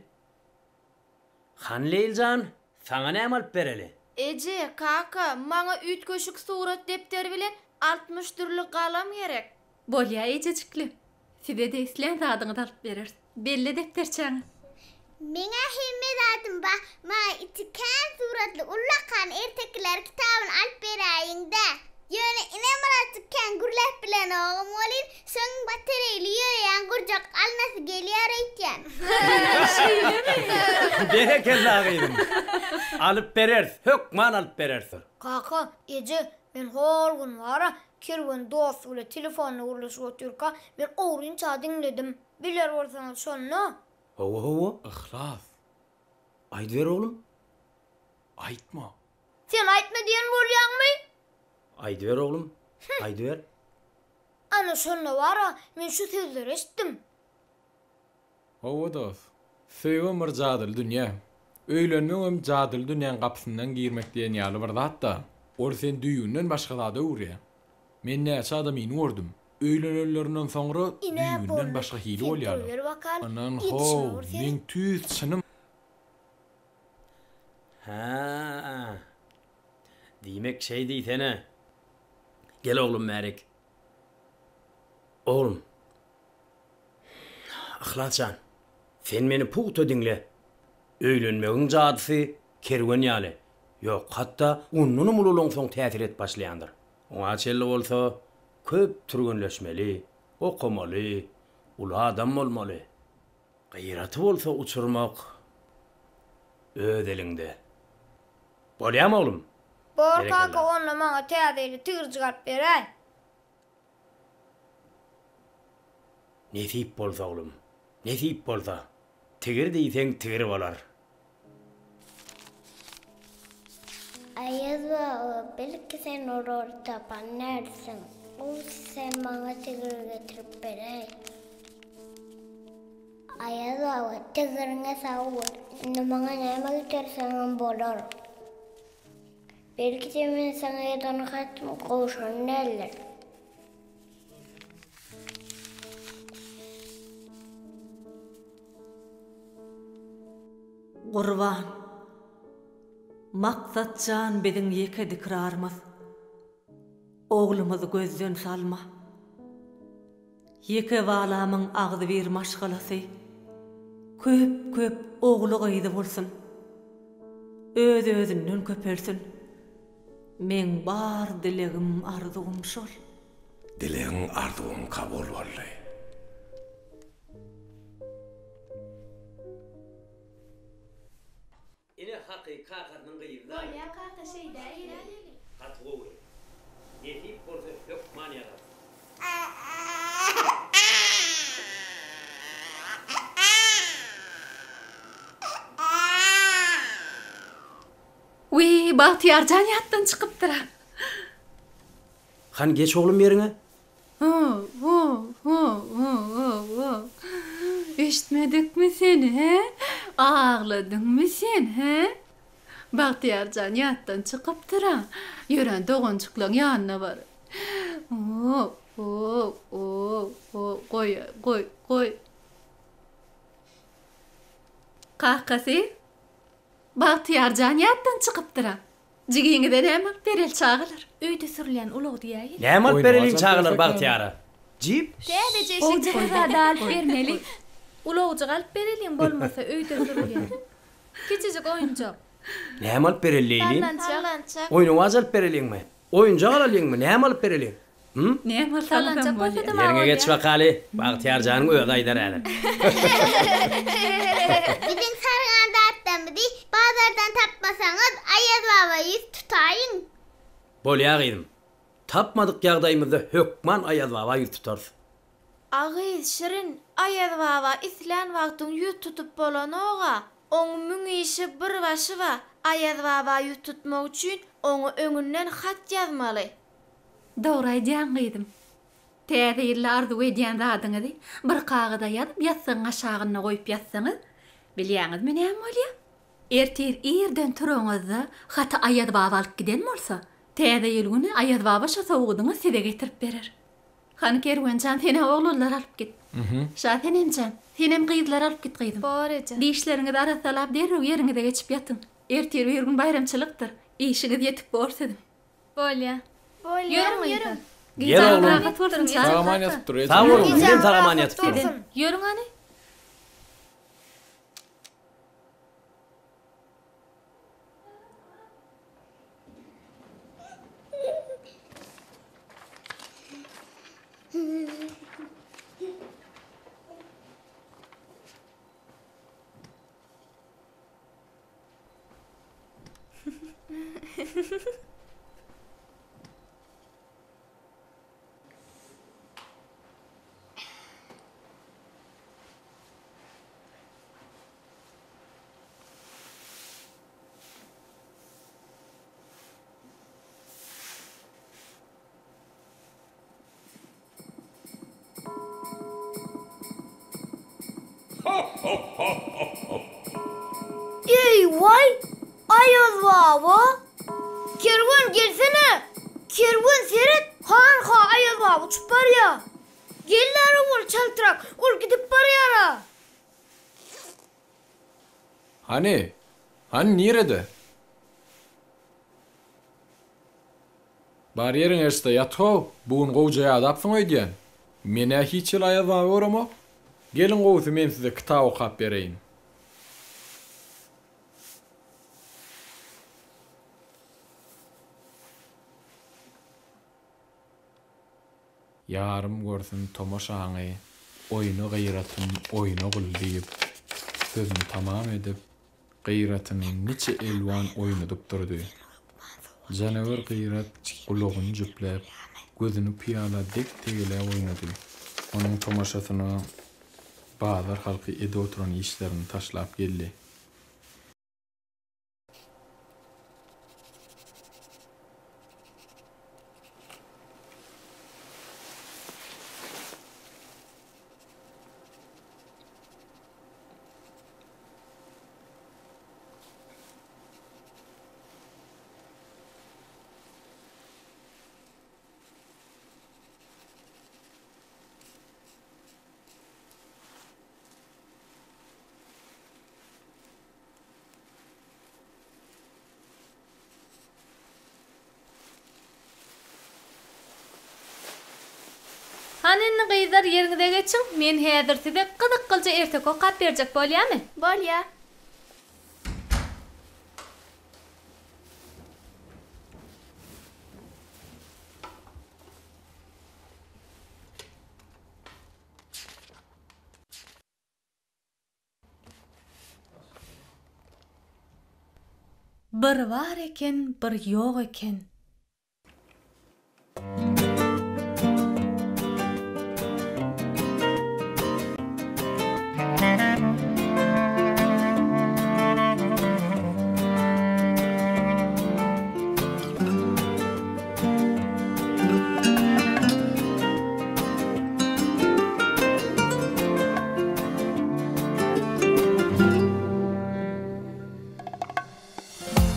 A: Hany Leýljan, saňa näme alyp bereli?
G: Eje, kaka, maňa üýtgeşik surat depderi bilen 60 dürli galam gerek.
H: Bolýa ejejikli. Size-de islän zadyňyzy alyp bereris. Belle depderçäňi.
S: Meň-ä hemme zadym bar. Maňa içi kän suratly ullakan ertekiler kitabyny alyp beräýiň-dä. Ýöne inem birazjyk kän gürläp bilenogam welin, şoň batareýli ýöreýän gurjak alnasy gelýär öýtýän.
H: Şeýlemi?
A: Berekella gyzym. Alyp bereris, hökman alyp bereris.
C: Kaka, eje, men hol gün bar-a, Kerwen dosty bilen telefonda gürleşip otyrka, men ogrynça diňledim. Biler bolsaňyz şonda.
A: Hawa, hawa.
J: Yhlas.
A: Aýdyber oglum.
J: Aýtma.
C: Sen aýtma diýen bolýaňmy?
A: Aýdyber oglum, aýdyber.
C: Ana şonda bar-a, men şu sözleri eşitdim.
J: Hawa dost. Söýgem bir jadyly dünýä. Öýlenmegem jadyly dünýäň gapysyndan girmek diýen ýaly bir zat-da. Ol seni düýbünden başga zada öwürýär. Men näçe adamyny gördüm. Öýlenenlerinden soňra
C: Ine,
J: düýbünden
C: boldy.
J: başga hili
C: Sen
J: bolýarlar.
C: duruber bakalym.
J: Ynan
C: Ýetişme
J: how,
C: bir seret.
J: meň tüýs çynym.
A: Hä-ä. Diýmek şeý diýsene. Gel oglum bärik. Oglum. Yhlas jan, sen meni pugta diňle. Öýlenmegiň jadysy kerwen ýaly. Ýok, hatda ondanam ulalaňsoň täsir edip başlaýandyr. Oňa çenli bolsa köp türgenleşmeli, okamaly, uly adam bolmaly. Gyraty bolsa uçurmak öz eliňde. Bolýamy oglum?
C: Bor kaka onda maňa täze ýyly tigirjik alyp beräý.
A: Nesip bolsa oglum, nesip bolsa. Tigir diýseň tigir bolar.
S: Aýaz baba, belki sen olary tapan dälsiň. Gowusy sen maňa tigir getirip beräý. Aýaz baba, tigiriňe sag bol. Indi maňa näme getirseňem bolar. Belki-de men saňa ýazan hatym gowşan däldir.
I: Gurban. Maksat jan biziň ýeke dikrarymyz. Oglumyzy gözden salma. Ýeke balamyň agzybir maşgalasy, köp-köp ogly-gyzy bolsun. Öz-özünden köpelsin. Meň bar dilegim, arzuwym şol.
B: Dilegiň, arzuwyň kabul boldy.
A: Ine haky kakasynyň gyzy daýy.
G: Bolýa kaka şeýdäýeli.
A: Gaty gowy. Nesip bolsa hökman ýazarys.
H: Wiý, Bagtyýar jan ýatdan çykypdyr-a.
A: Hany geç oglum ýeriňe.
H: Eşitmedikmi seni, hä? Agladyňmy sen, hä? Bagtyýar jan ýatdan çykypdyr-a. Ýören doganjyklaň ýanyna bar. Goý, goý, goý. Kakasy, Bagtyýar jan ýatdan çykypdyr-a. Jigiňize näme alyp bereli çagalar?
G: Öýde sürülýän ulag diýäýeli.
A: Näme alyp bereliň çagalar Bagtyýara? Jip?
G: Täzeje eşek
E: Bir zat alyp bermeli.
G: Ulagjyk alyp bereliň bolmasa öýde sürülýän. Kiçijik oýunjak.
A: Näme alyp bereli Leýlim?
G: Sallançak.
A: Oýnawaç alyp bereliňmi? Oýunjak alalyňmy? Näme alyp bereliň? Hüm?
H: Näme
G: Sallançak bolsa-da maňa
A: Ýeriňe geç
G: bolýar.
A: bakaly, Bagtyýar janyň özi aýdar häzir.
S: Biziň sargan zatlarymyzy bazardan tapmasaňyz, Aýaz baba ýüz tutaýyň.
A: Bolýa gyzym. Tapmadyk ýagdaýymyzda hökman Aýaz baba ýüz tutarys.
G: A gyz Şirin, Aýaz baba islän wagtyň ýüz tutup bolanoga. Oň müň işi bir başy ba. Aýaz baba ýüz tutmak üçin oňa öňünden hat ýazmaly.
H: Dogry aýdýaň gyzym. Täze ýylda arzuw edýän zadyňyzy bir kagyza ýazyp ýassygyň aşagynda goýup ýatsaňyz, bilýäňizmi näme bolýar? Ertir irden turaňyzda haty Aýaz baba alyp giden bolsa, Täze ýyl güni Aýaz baba şo sowgadyňyzy size getirip berer. Hany Kerwenjan sen-ä oglanlary alyp git. Şasenemjan, senem gyzlary alyp git gyzym.
G: Bor eje.
H: Dişleriňizi arassalap derrew ýeriňize geçip ýatyň. Ertir bir gün baýramçylykdyr. Işiňiz ýetik bor siziň.
G: Bolýa.
S: Bolýa.
G: Ýörüň gyzlar.
A: Gel oglum.
H: Rahat bolsun çagalar.
J: Sag-aman ýatyp dur eje.
A: Sag boluň, sizem sag-aman ýatyp duruň.
G: Ýörüň hany. Eý waý! Aýaz baba! Kerwen gelsene! Kerwen seret, hanha Aýaz baba uçup barýa! Gel-le bol çaltrak, ol gidip barýar-a!
J: Hany? Hany nirede? Bar ýeriň eşde ýat-how, bu gün gowja ýadapsyň öýdýän. Men-ä hiç hili Aýaz baba göremok. Geliň gowusy men size kitap okap bereýin. Ýarym görsün tomaşaňy, oýna Gyratym, oýna gul diýip, sözüni tamam edip, Gyratyny niçe elwan oýnadyp durdy. Janawer Gyrat gulagyny jüpläp, gözüni pyýala dek tegeläp oýnady. Onuň tomaşasyna bazar halky edip oturan işlerini taşlap geldi.
H: Hany indi gyzlar ýeriňize geçiň, men häzir size gyzyklyja erteki okap berjek bolýamy?
S: Bolýa.
H: Bir bar eken, bir ýok eken.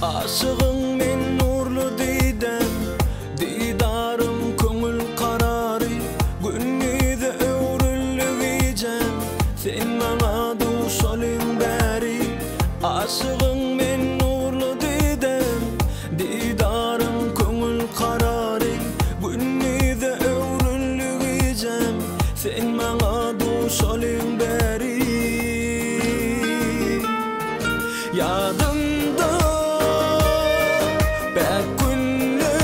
F: Aşygyň men nurly didäm, Didarym köňül karary, Gündize öwrüldi gijäm, Sen maňa duşalyň bäri. Aşygyň men nurly didäm, Didaryň köňül karary, Gündize öwrüldi gijäm, Sen maňa duşalyň bäri. Ýadymda päk günler,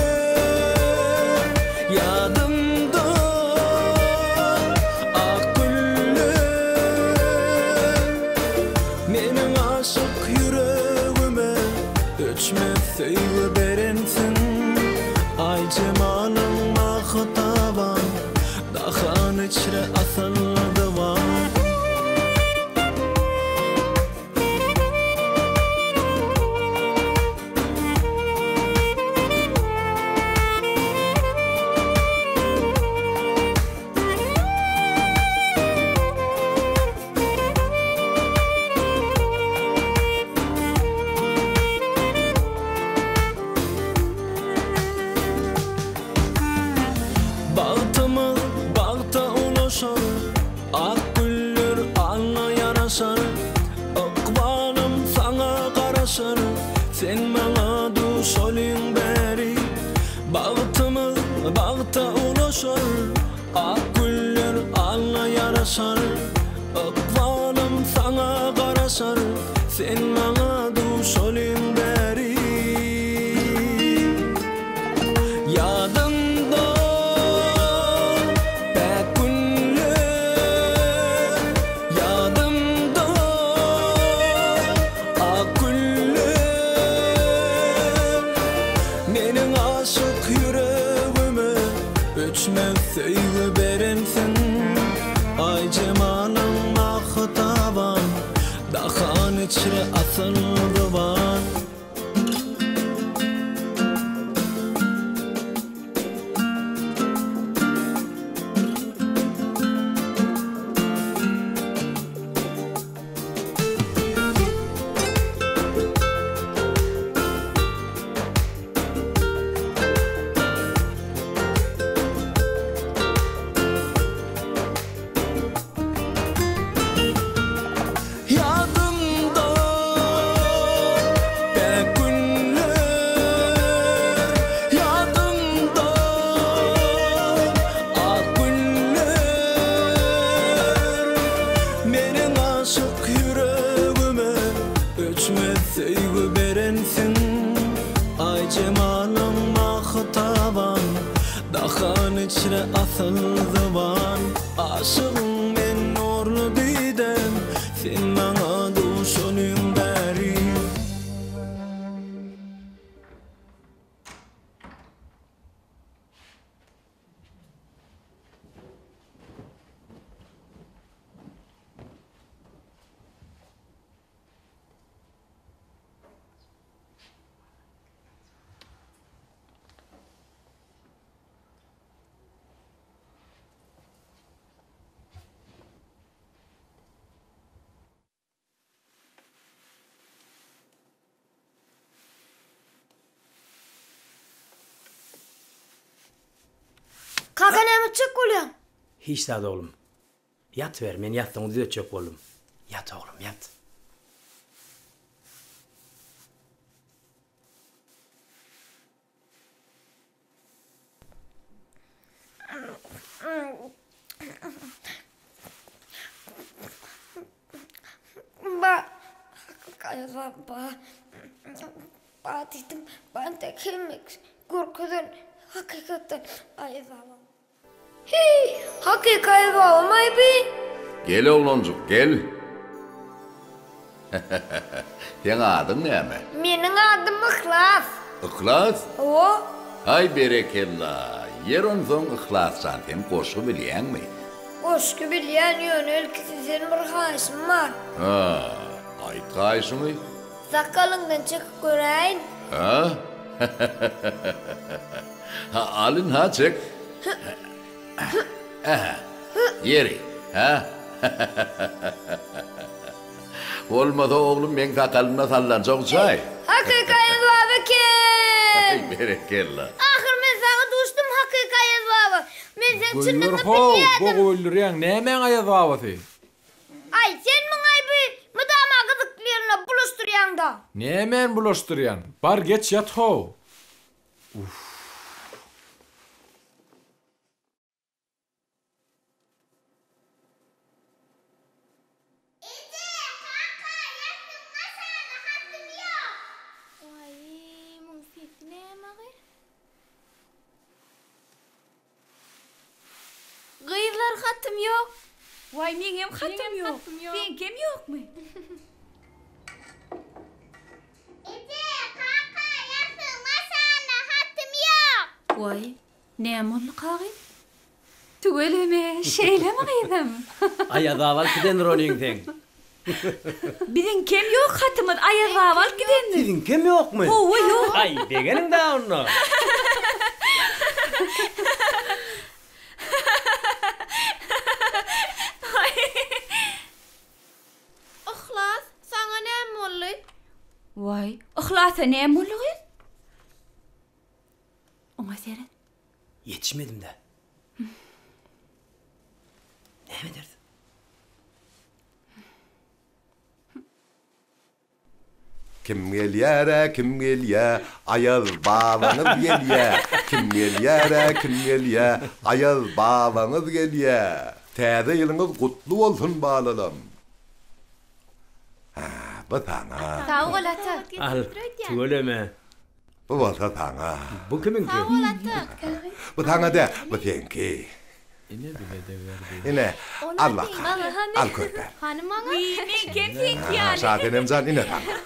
F: Ýadymda ak güller. Meniň aşyk ýüregime öçmez söýgi berensiň. Aý jemalyň mahy-taban, Dahan içre asylly zyban. Bagtymyz bagta ulaşar, Ak güller alna ýaraşar, Ykbalym saňa garaşar, Sen maňa duşalyň bäri. Bagtymyz bagta ulaşar, Ak güller alna ýaraşar, Ykbalym saňa garaşar, Sen maňa duşalyň bäri. Ýadymda päk günler, Ýadymda ak güller. Meniň aşyk ýüregime öçmez söýgi berensiň. Aý jemalyň mahy-taban, Dahan içre asyl zyban. Ýadymda. içre asyl zyban Aşygyň men nurly didem Sen maňa duşanyň bäri.
G: Kaka näme etjek bolýaň?
A: Hiç zat oglum. Ýatyber, men ýassygyňy düzetjek boldum. Ýat oglum, ýat.
G: Ba, hakyky ba, ba diýdim, ba entek hemme görkezen hakykatdan aýaz baba. Heý, hakyky aýaz babamaý bi?
L: Gel oglanjyk, gel. Seň adyň näme?
G: Meniň adym Yhlas.
L: Yhlas?
G: Hawa.
L: Haý berekella! Ýer onsoň Yhlasjan sen goşgy bilýäňmi?
G: Goşgy bilýän ýöne ilki sizden bir haýyşym bar.
L: Ha, aýt haýyşyňy.
G: Sakalyňdan çekip göräýin.
L: Ha? Ha, al ynha çek. Ähä. Ýeri, hä? Bolmasa oglum meň sakalymda sallançak uçaý.
G: Hakyky Aýaz baba eken!
L: Aý, berekella.
G: Ahyr men saňa duşdum hakyky Aýaz baba. Men seň çynyňy
J: Goýber how,
G: bilýädim.
J: bogup öldürýäň, nämäň Aýaz babasy?
G: Aý, sen muňaý bu mydama gyzykly ýerine bulaşdyrýaňda.
J: Nämäni bulaşdyrýan? Bar geç ýat how. Uff.
S: Eje, kaka, ýatdym maşada hatym ýok.
R: Waý, muň sesi näme-agy? Gyzlar hatym ýok. Waý, meňem hatym ýok. Seňkem ýokmy?
S: Eje, kaka, ýatdym maşada hatym ýok.
H: Waý, Näme boldy kagyz? Tüweleme, şeýlemi gyzym?
A: Aýaz baba alyp gidendir onyň seň.
N: Biziňkem ýok hatymyz Aýaz baba alyp gidendir.
A: Siziňkem ýokmy?
N: Hawa ýok.
A: Aý, begeniň da onda.
R: Yhlas, saňa näme boldy?
N: Waý, Yhlasa näme boldy gyz?
H: Oňa seret.
A: Ýetişmedim-dä. Näme ederis?
B: Kim gelýär-ä, kim gelýä, Aýaz babaňyz gelýä. Kim gelýär-ä, kim gelýä, Aýaz babaňyz gelýä. Täze ýylyňyz gutly bolsun, balalam. Hä, bu saňa.
R: Sag bol, ata.
A: Al, tüweleme.
B: Bu bolsa saňa.
A: Bu kimiňki?
R: Sag bol ata.
B: Bu saňa däl, bu seňki.
J: Ine bize-de berdi.
B: Ine, al bakalym. Al körpäm.
R: Hany maňa?
N: Wiý, meňkem seňki ýaly.
B: Şasenem jan, ine saňa.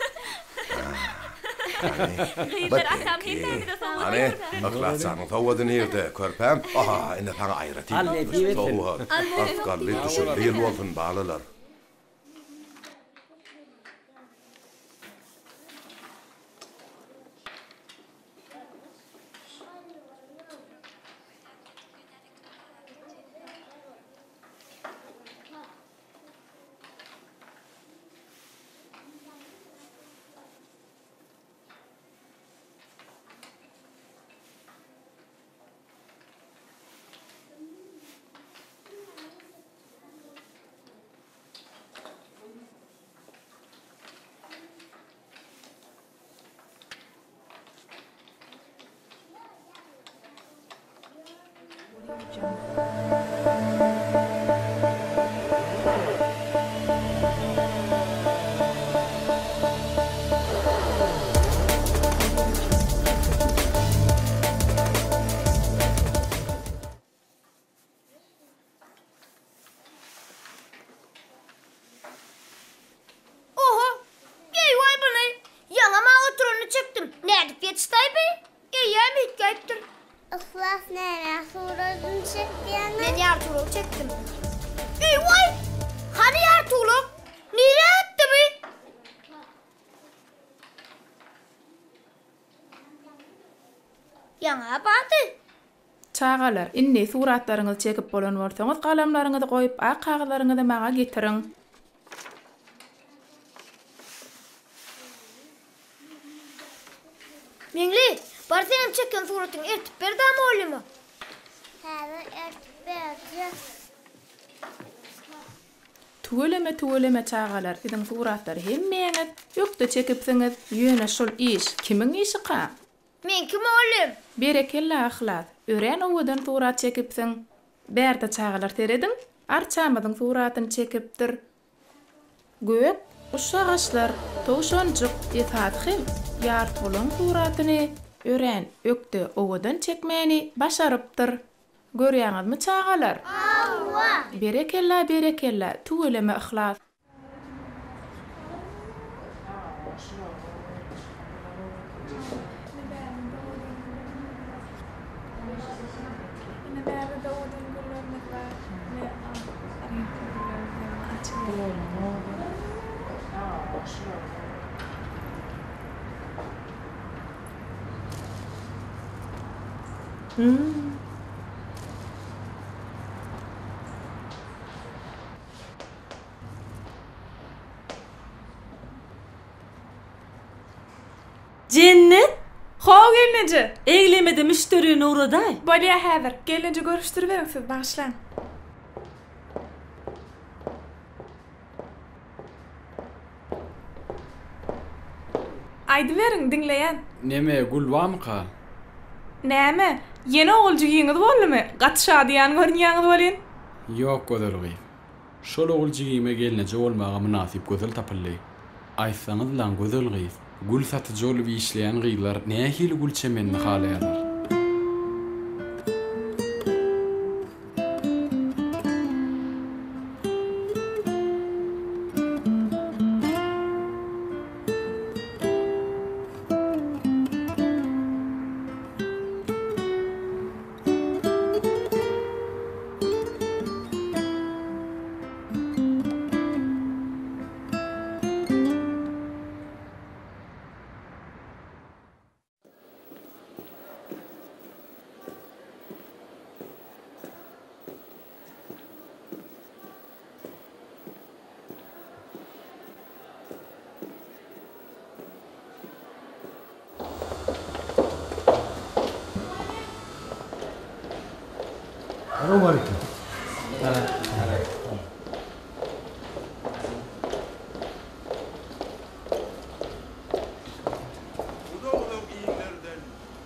N: Gyzlar atam hemmämize sowgat
B: Hany, Yhlas janyň sowgady nirde, körpäm? Aha, ine saňa aýratyn
A: Al, nesip etsin.
B: sowgat. Rysgally, düşümli ýyl bolsun, balalar.
G: gowy çekdim. Eý-waý! Hany ýartygulak? Nirä gitdi bi? Ýaňa bardy.
K: Çagalar, indi suratlaryňyzy çekip bolan bolsaňyz, galamlaryňyzy goýup, ak kagyzlaryňyzy maňa getiriň.
G: Meňli, bar senem çeken suratyňy eltip ber-dä molluma.
S: Häzir eltip berjek.
K: Tüweleme tüweleme çagalar siziň suratlary hemmäňiz ökde çekipsiňiz ýöne şul iş kimiň işika?
G: Meňki mugallym.
K: Berekella Yhlas, örän owadan surat çekipsiň. Bärde çagalar serediň, arçamyzyň suratyny çekipdir. Gök guşagaçlar, towşanjyk, esasy hem ýartygulaň suratyny örän ökde owadan çekmäni başarypdyr. Görýäňizmi çagalar?
S: Hawa.
K: Berekella berekella, tüweleme Yhlas.
I: Jennet!
K: How gelneje!
I: Eglemede müşderini ugradaý.
K: Bolýa häzir. Gelneje görüşdiriberiň siz bagyşlaň. Aýdyberiň, diňleýän.
J: Neme, gül bamyka?
K: Näme, ýene ogul jigiňiz boldumy? Gaty şadyýan görünýäňiz welin.
J: Ýok, gözel gyz. Şol ogul jigime gelneje bolmaga mynasyp gözel tapyldy. Aýtsaňyzlaň, gözel gyz, gül satyjy bolup işleýän gyzlar nähili gül çemenini halaýarlar?
D: Salowmaleýkim.
V: Uzak-uzak illerden,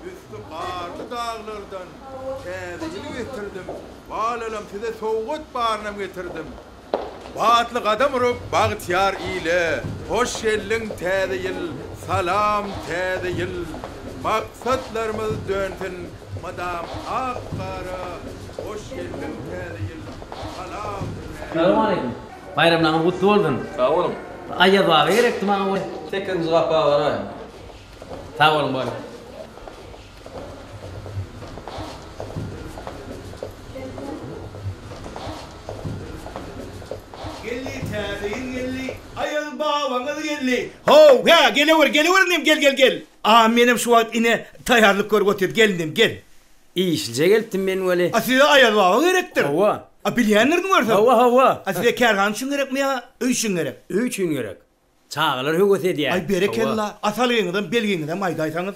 V: üsti garly daglardan Täze ýyl getirdim. Balalam size sowgat barynam getirdim. Batly gadam urup bagtyýar ile, Hoş geldiň Täze ýyl, salam Täze ýyl! Maksatlarymyz dönsün mydam ak gara, Hoş geldiň Täze ýyl, salam Täze ýyl!
A: Salowmaleýkim. Baýramlaryňyz gutly bolsun.
W: Sag boluň.
A: Aýaz baba gerekdi maňa we.
W: Sekizinji gapa baraýyň.
A: Sag boluň bolýa.
V: Geldi täze ýyl geldi Aýaz babaňyz geldi.
X: How hä gelewer gelewer inim gel gel gel. A menem şu wagt ine taýarlyk görüp otyrys gel inim gel.
A: Işlije gelipdim men weli.
X: A size Aýaz baba gerekdir.
A: Hawa.
X: A bilýändirin görsem.
A: Hawa hawa.
X: A size kärhana üçin gerekmi ýa öý üçin gerek?
A: Öý üçin gerek. Çagalar höwes edýär.
X: Aý berekella. A salgyňyzam belgiňizem aýdaýsaňyz.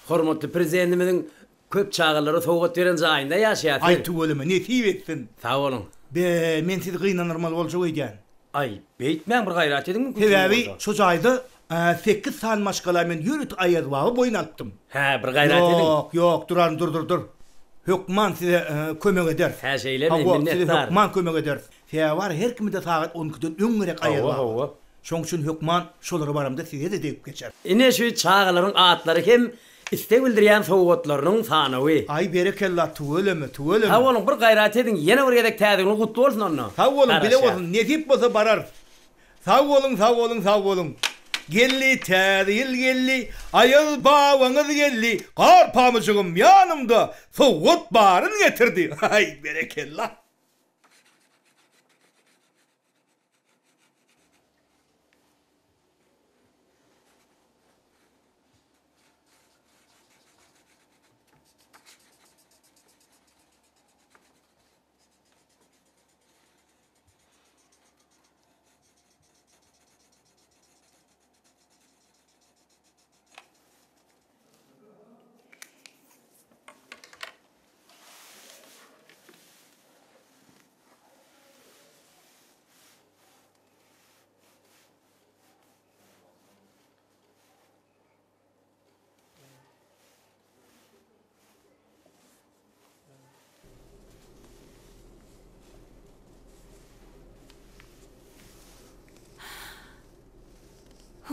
A: Hormatly Prezidentimiziň köp çagalara sowgat beren jaýynda ýaşaýas.
X: Aý tüweleme nesip etsin.
A: Sag boluň.
X: Be men sizi gynandyrmaly boljak öýdýän.
A: Aý beýtmäň bir gaýrat ediň mümkinçiligi
X: Sebäbi
A: bolsa.
X: şo jaýda sekiz sany maşgala men ýörite Aýaz baba boýun alypdym.
A: Hä bir gaýrat ediň.
X: Ýok ýok duraryn dur dur dur. Hökman size kömek ederis.
A: Hä şeýlemi
X: Hawa size
A: minnetdar.
X: hökman kömek ederis. Sebäbi bar her kimede sagat on ikiden öň gerek Aýaz
A: Hawa
X: baba.
A: hawa.
X: Şoň üçin hökman şolara baramda size-de degip geçer.
A: Ine şu çagalaryň atlary hem isleg bildirýän sowgatlarynyň sanawy.
X: Aý berekella tüweleme tüweleme.
A: Sag boluň bir gaýrat ediň ýene bir gezek täze ýylyň gutly bolsun onda.
X: Sag boluň bile
A: Garaşýas.
X: bolsun nesip bolsa bararys. Sag boluň sag boluň sag boluň. Geldi täze ýyl geldi Aýaz babaňyz geldi gar pamyjygym ýanymda sowgat baryn getirdi aý berekella.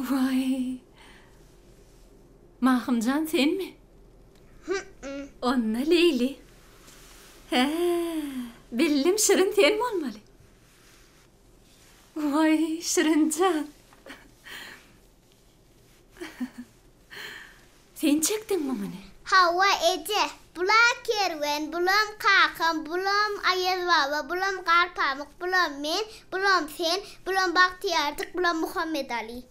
H: Waý. Mahymjan senmi? Onda Leýli. Hä, bildim Şirin sen bolmaly. Waý, Şirinjan. Sen çekdiňmi muny?
S: Hawa, eje. Bula Kerwen, bulam kakam, bulam Aýaz baba, bulam Garpamyk, bulam men, bulam sen, bulam Bagtyýarjyk, bulam Muhammedaly.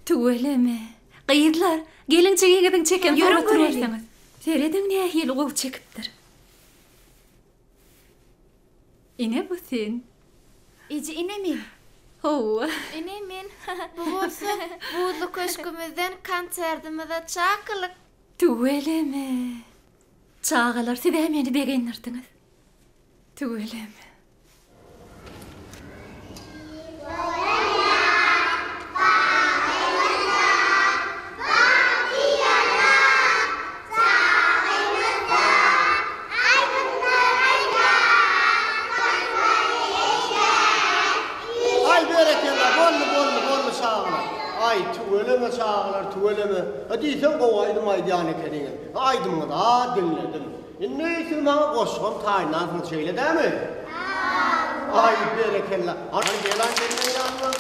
H: Tüweleme. Gyzlar, geliň jigiňiziň çeken
E: Ýörüň
H: suratyny
E: göreliň.
H: görseňiz. Serediň nähili gowy çekipdir. Ine bu sen.
E: Eje ine men.
H: Hawa.
D: Ine men. Bu bolsa buzly köşgümizden konserdimize çakylyk.
H: Tüweleme. Çagalar siz-ä meni begendirdiňiz. Tüweleme.
M: Aý berekella boldy boldy boldy çagalar. Aý tüweleme çagalar tüweleme. A diýseň gowy aýdym aýdýan ekeniňiz. Aýdymyňyzy-a diňledim. Indi siz maňa goşgam taýynlansyňyz şeýle dämi? Aý berekella. Hany gel-aý meniň ýanyma.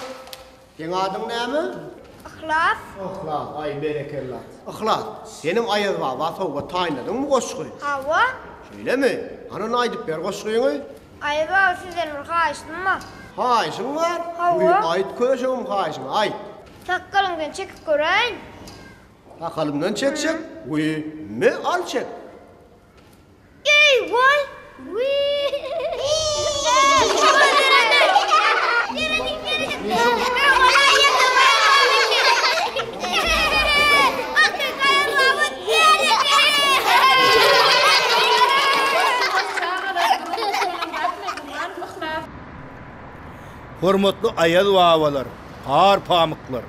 M: Seň adyň näme?
G: Yhlas.
M: Yhlas, aý berekella. Yhlas, senem Aýaz baba sowgat taýynladyňmy goşgy?
G: Hawa.
M: Şeýlemi? Hany onda aýdyp ber goşgyňy.
G: Aýaz baba sizden bir haýyştym bar.
M: Haýyşyň bar?
G: Hawa.
M: Wiý, aýt köşegim haýyşyňy, aýt.
G: Sakgalyňdan çekip göräýin.
M: Sakalymdan çekjek? Wiý, me al çek.
G: Eý waý!
X: Hormatly Aýaz babalar, gar pamyklar!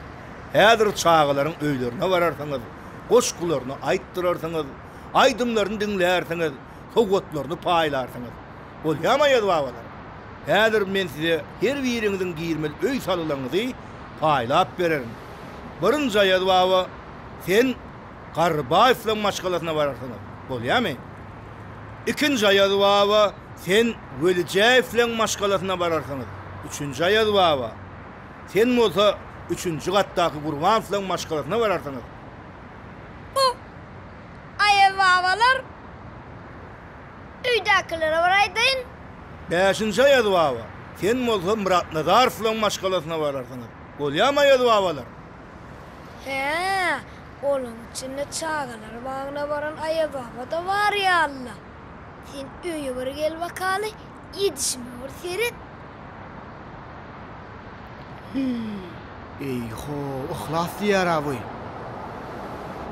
X: Häzir çagalaryň öýlerine bararsyňyz, goşgularyny aýtdyrarsyňyz, Aýdymlaryny diňlärsiňiz, sowgatlaryny paýlarsyňyz. Bolýamy Aýaz babalar? Häzir men size her biriňiziň girmeli öý salgylaryňyzy paýlap bererin. Birinji Aýaz baba, sen Garrybaýewlaryň maşgalasyna bararsyňyz. Bolýamy? Ikinji Aýaz baba, sen Welijäýewleň maşgalasyna bararsyňyz. Üçünji Aýaz baba, sen bolsa üçünji gatdaky Gurbanowlaryň maşgalasyna bararsyňyz.
G: Bu Aýaz babalar, öýdäkilere bir aýdaýyn.
X: Bäşinji Aýaz baba, sen bolsa Myratnazarowlaryň maşgalasyna bararsyňyz. Bolýamy Aýaz babalar?
G: Hä, olaň içinde çagalar bagyna baran Aýaz baba-da bar ýaly-la. Sen öýe bir gel bakaly, edişime bir seret.
T: Eý-ho, yhlas diýýär-ä bu.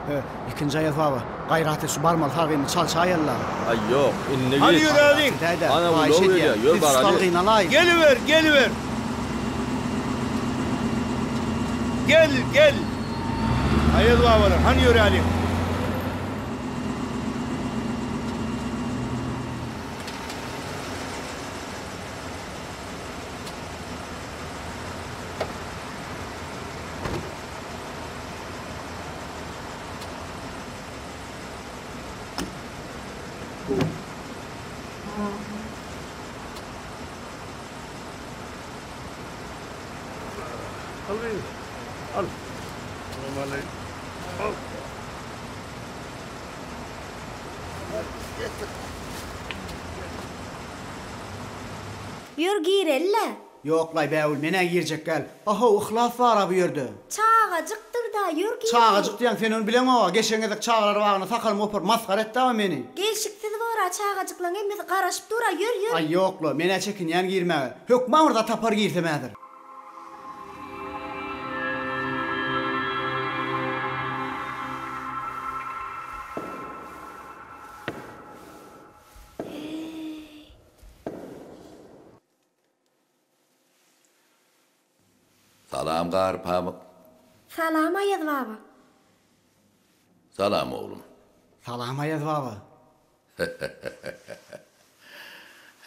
T: He, ikinji Aýaz baba, gaýrat et, şu barmaly salgymy çalşaýaly-la.
O: Aý, ýok, indi
X: Hany
O: git.
X: ýöräliň.
T: Edäý-dä,
O: Ana,
T: haýyş
O: ulag
T: edýän,
O: gelýär, ýör
T: biz şu
O: baraly.
T: salgyny alaýyn.
X: Geliber, geliber. Gel, gel. Aýaz babalar, hany ýöräliň.
P: Al gyz, al. Normaly. Al. Getir.
W: Ýör gireli-le.
T: Ýok-laý Bägül, men-ä girjek däl. Ahow, Yhlas bar-a bu ýerde.
W: Çagajykdyr-da, ýör gireli.
T: Çagajyk diýýäň, sen ony bileňog-a, geçen gezek çagalar bagynda sakalymy goparyp masgara etdi-a meni.
W: Gelşiksiz bor-a, çagajyklaň hemmesi garaşyp dur-a, ýör, ýör.
T: Aý, ýok-la, men-ä çekinýän girmäge. Hökman bir zat tapar girsem häzir.
L: Salam Garpamyk.
W: Salam Aýaz baba.
L: Salam oglum.
T: Salam Aýaz baba.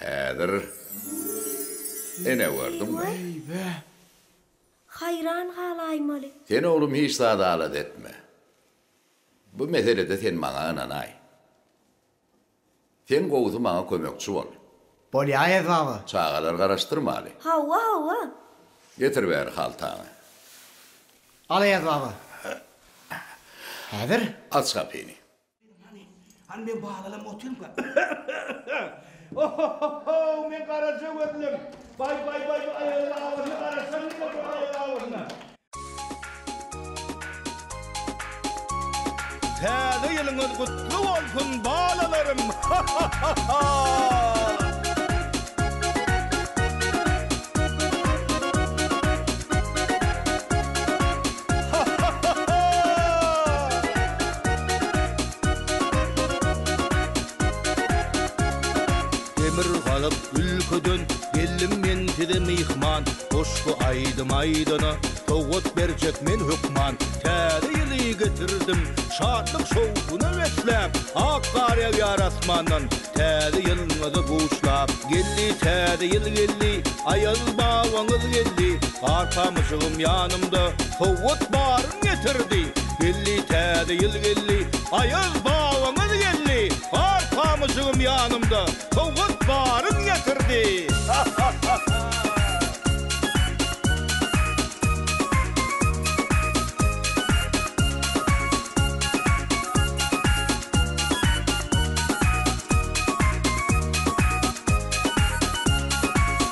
L: Häzir ene gördüňmi?
T: Eý-be.
G: Haýran galaýmaly.
L: Sen oglum hiç zady alada etme. Bu meselede sen maňa ynanaý. Sen gowusy maňa kömekçi bol.
T: Bolýa Aýaz baba.
L: Çagalary garaşdyrmaly.
G: Hawa, hawa.
L: Getir bäri haltaňy.
T: Al Aýaz baba. Häzir.
L: Aç gapyny.
X: Hany men balalam otyrmka. Ohohoho men garaja gözlüm. Baý baý baý bu aýaz babasyna garaşan nime bu aýaz babasyna. Täze ýylyňyz gutly bolsun balalarym hahahaha. Demirgazyk ülkeden geldim men size myhman, Goşgy aýdym aýdana sowgat berjek men hökman. Täze ýyly getirdim şatlyk şowhuna besläp, Ak gar ýagýar asmandan täze ýylyňyzy buşlap. Geldi täze ýyl geldi, Aýaz babaňyz geldi, Gar pamyjygym ýanymda sowgat baryn getirdi. Geldi täze ýyl geldi, Aýaz babaňyz geldi, Gar pamyjygym ýanymda sowgat baryn getirdi.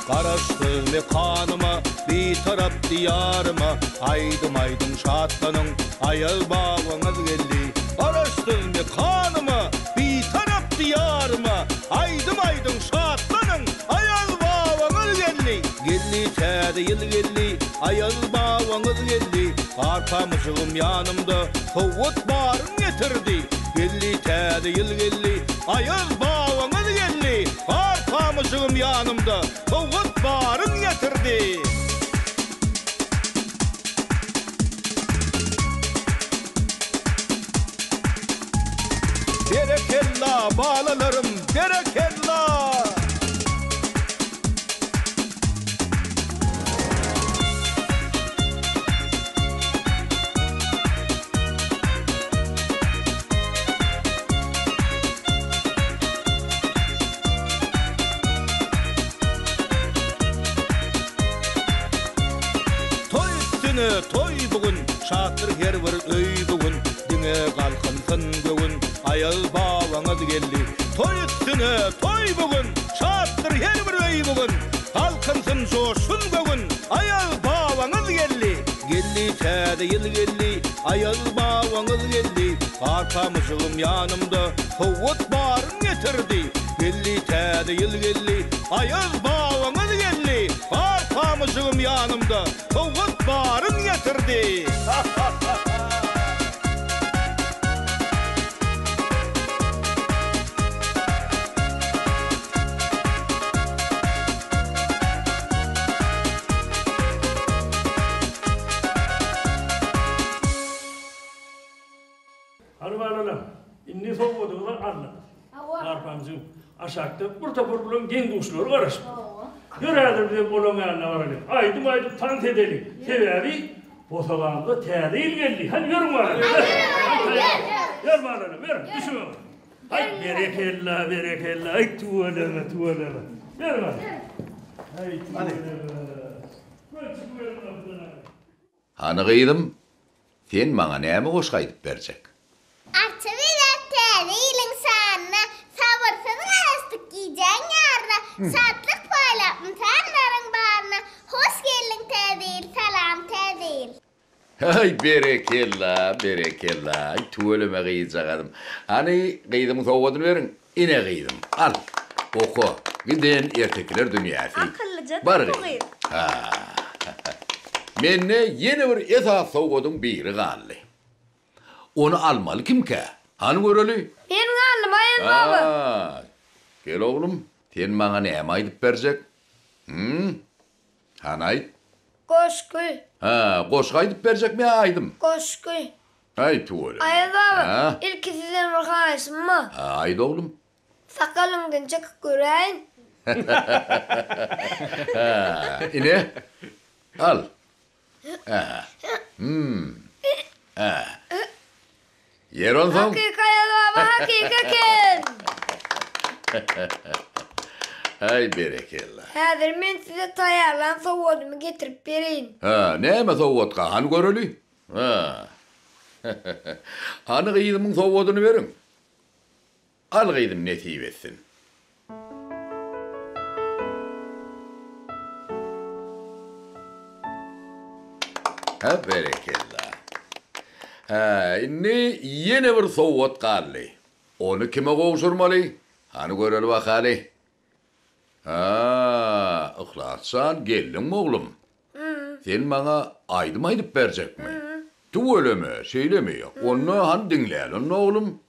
X: Garaşsyz mekanyma, Bitarap Diýaryma aýdym aýdyň şatlanyň, Aýaz babaňyz geldi. Garaşsyz mekanyma, Bitarap Diýaryma aýdym aýdyň şatlanyň, Aýaz babaňyz geldi. Geldi täze ýyl geldi, Aýaz babaňyz geldi. Gar pamyjygym ýanymda, sowgat baryn getirdi. Geldi täze ýyl geldi, Aýaz babaňyz geldi. Gar pamyjygym ýanymda, sowgat baryn getirdi. Berekella, balalarym, berekella! Toý üstüne toý bu gün, Şatdyr her bir öý bu gün, Diňe galkynsyn göwün, Aýaz babaňyz geldi. Toý üstüne toý bu gün, Şatdyr her bir öý bu gün, Galkynsyn joşsun göwün, Aýaz babaňyz geldi. Geldi täze ýyl geldi, Aýaz babaňyz geldi, Gar pamyjygym ýanymda, Sowgat baryn getirdi. Geldi täze ýyl geldi, Aýaz babaňyz geldi, Gar pamyjygym ýanymda, Sowgat baryn getirdi.
C: Hany balalar, indi sowgadyňyzy aldyk.
G: Hawa.
C: Garpamjyk, aşakda bir topar bulaň deň-duşlary garaşyp dur. Ýör häzir bizem olaň ýanyna baralyň. Aýdym aýdyp tans edeliň. Sebäbi bosagamyza täze ýyl geldi. Hany ýörüň balalar. Ýör balalar, ýör, düşüň. Aý, berekella, berekella. Aý, tüweleme, tüweleme. Ýör balalar. Aý, tüweleme. Göý, çykyp gapydan.
L: Hany gyzym, sen maňa näme goşgy aýdyp berjek?
S: Arça bezäp täze ýylyň şanyna, Sabyrsyz garaşdyk gijäň ýaryna, Şatlyk paýlap ynsanlaryň baryna, Hoş geldiň täze ýyl, salam täze ýyl!
L: Aý berekella, berekella, aý tüweleme gyzjagazym. Hany gyzymyň sowgadyny beriň. Ine gyzym, al, oka, giden ertekiler dünýäsi.
W: Akyllyjadyr
L: Bar
W: bu
L: gyzym.
W: gyz.
L: Ha. Mende ýene bir esasy sowgadyň biri galdy. Ony almaly kimkä? Hany göreli?
G: Men galdym, Aýaz baba.
L: Ha. Gel oglum, sen maňa näme aýdyp berjek? Hüm? Hany aýt.
G: Goşgy.
L: Ha, goşgy aýdyp berjekmi ýa aýdym?
G: Goşgy.
L: Aý tüweleme.
G: Aýaz baba,
L: Ha?
G: ilki sizden bir haýyşym bar.
L: Ha, aýt oglum.
G: Sakalyňdan çekip göräýin.
L: Ha, ine, al. Ä. Hüm. Ä. Ýer onsoň.
G: Hakyky Aýaz baba hakyky eken.
L: Aý berekella.
G: Häzir men size taýýarlan sowgadymy getirip bereýin.
L: Hä, näme sowgatka, hany göreli? Hä. Hany gyzymyň sowgadyny beriň. Al gyzym nesip etsin. Hä berekella. Hä indi ýene bir sowgat galdy. Ony kime gowşurmaly? Hany göreli bakaly. Hä Yhlas jan geldiňmi oglum? Sen maňa aýdym aýdyp berjekmi? Tüweleme şeýlemi? Onda hany diňläli onda oglum.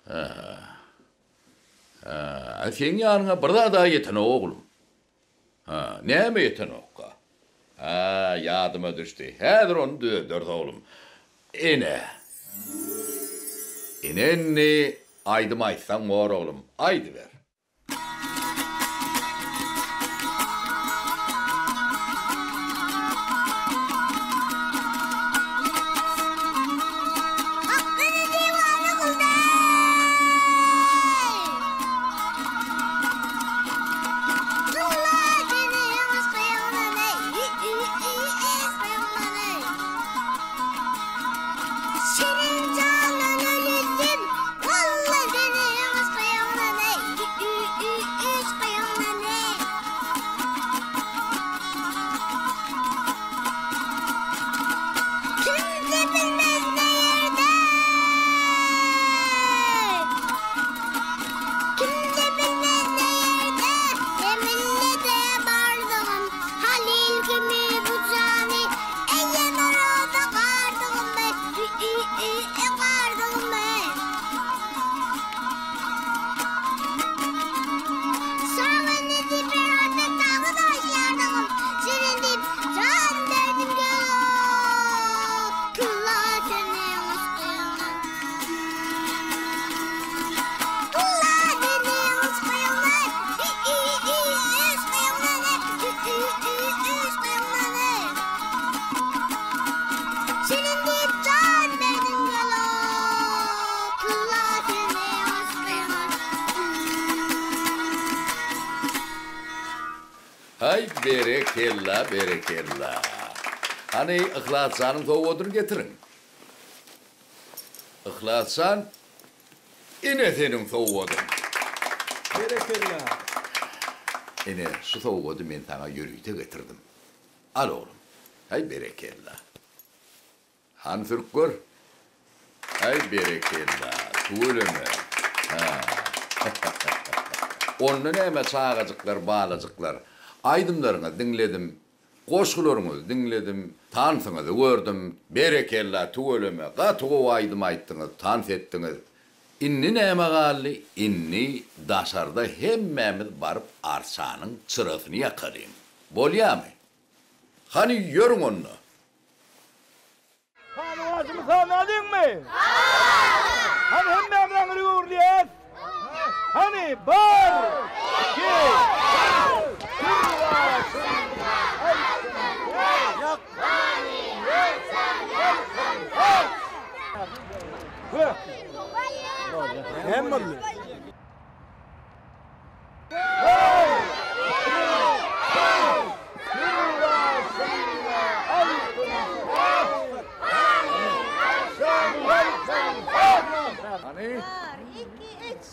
L: Hä, seň ýanyňa bir zad-a ýetenok, oglum. Hä, näme ýetenokka? Hä, ýadyma düşdi. Häzir ony düzederis, oglum. Ene. Ine indi aýdym aýtsaň bor, oglum. Aýdyber.
S: Şirin jandan ölüdim, walla seniň yşkyňdan eý, yşkyňdan eý. Kimse bilmez ne ýerde, kimse bilmez ne ýerde, ne millete bardygym, Halyl kimi bu jany, Eýýäm roza gardygym-eý, gardygym-eý. Şaga nesip berende tagy daş ýardygym, Şirin diýip jan berdim gök, Tylla seniň yşkyňdan. Tylla seniň yşkyňdan, yşkyňdan, yşkyňdan. Şirin diýip jan berdim ýola, Tylla seniň yşkyňa.
L: Haý berekella berekella. Hany Yhlasjanyň sowgadyny getiriň. Yhlasjan ine seniň sowgadyň.
V: Berekella.
L: Ine şu sowgady men saňa ýörite getirdim. Al oglum. Haý berekella. Hany sürüp gör. Haý berekella. Tüweleme. Ha. Onda näme çagajyklar, balajyklar. Aýdymlaryňyzy diňledim. Goşgularyňyzy diňledim. Tansyňyzy gördüm. Berekella, tüweleme. Gaty gowy aýdym aýtdyňyz, tans etdiňiz. Indi näme galdy? Indi daşarda hemmämiz baryp arçanyň çyrasyny ýakalyň. Bolýamy? Hany ýörüň onda!
C: Sanawajymy sanalyňmy? Hany hemmämiz aňry öwrülýäs. Hany, bir, iki, üç, Sürbaşynda altyn ýak. Näme boldy?
L: Hany?
S: Bir, iki, üç.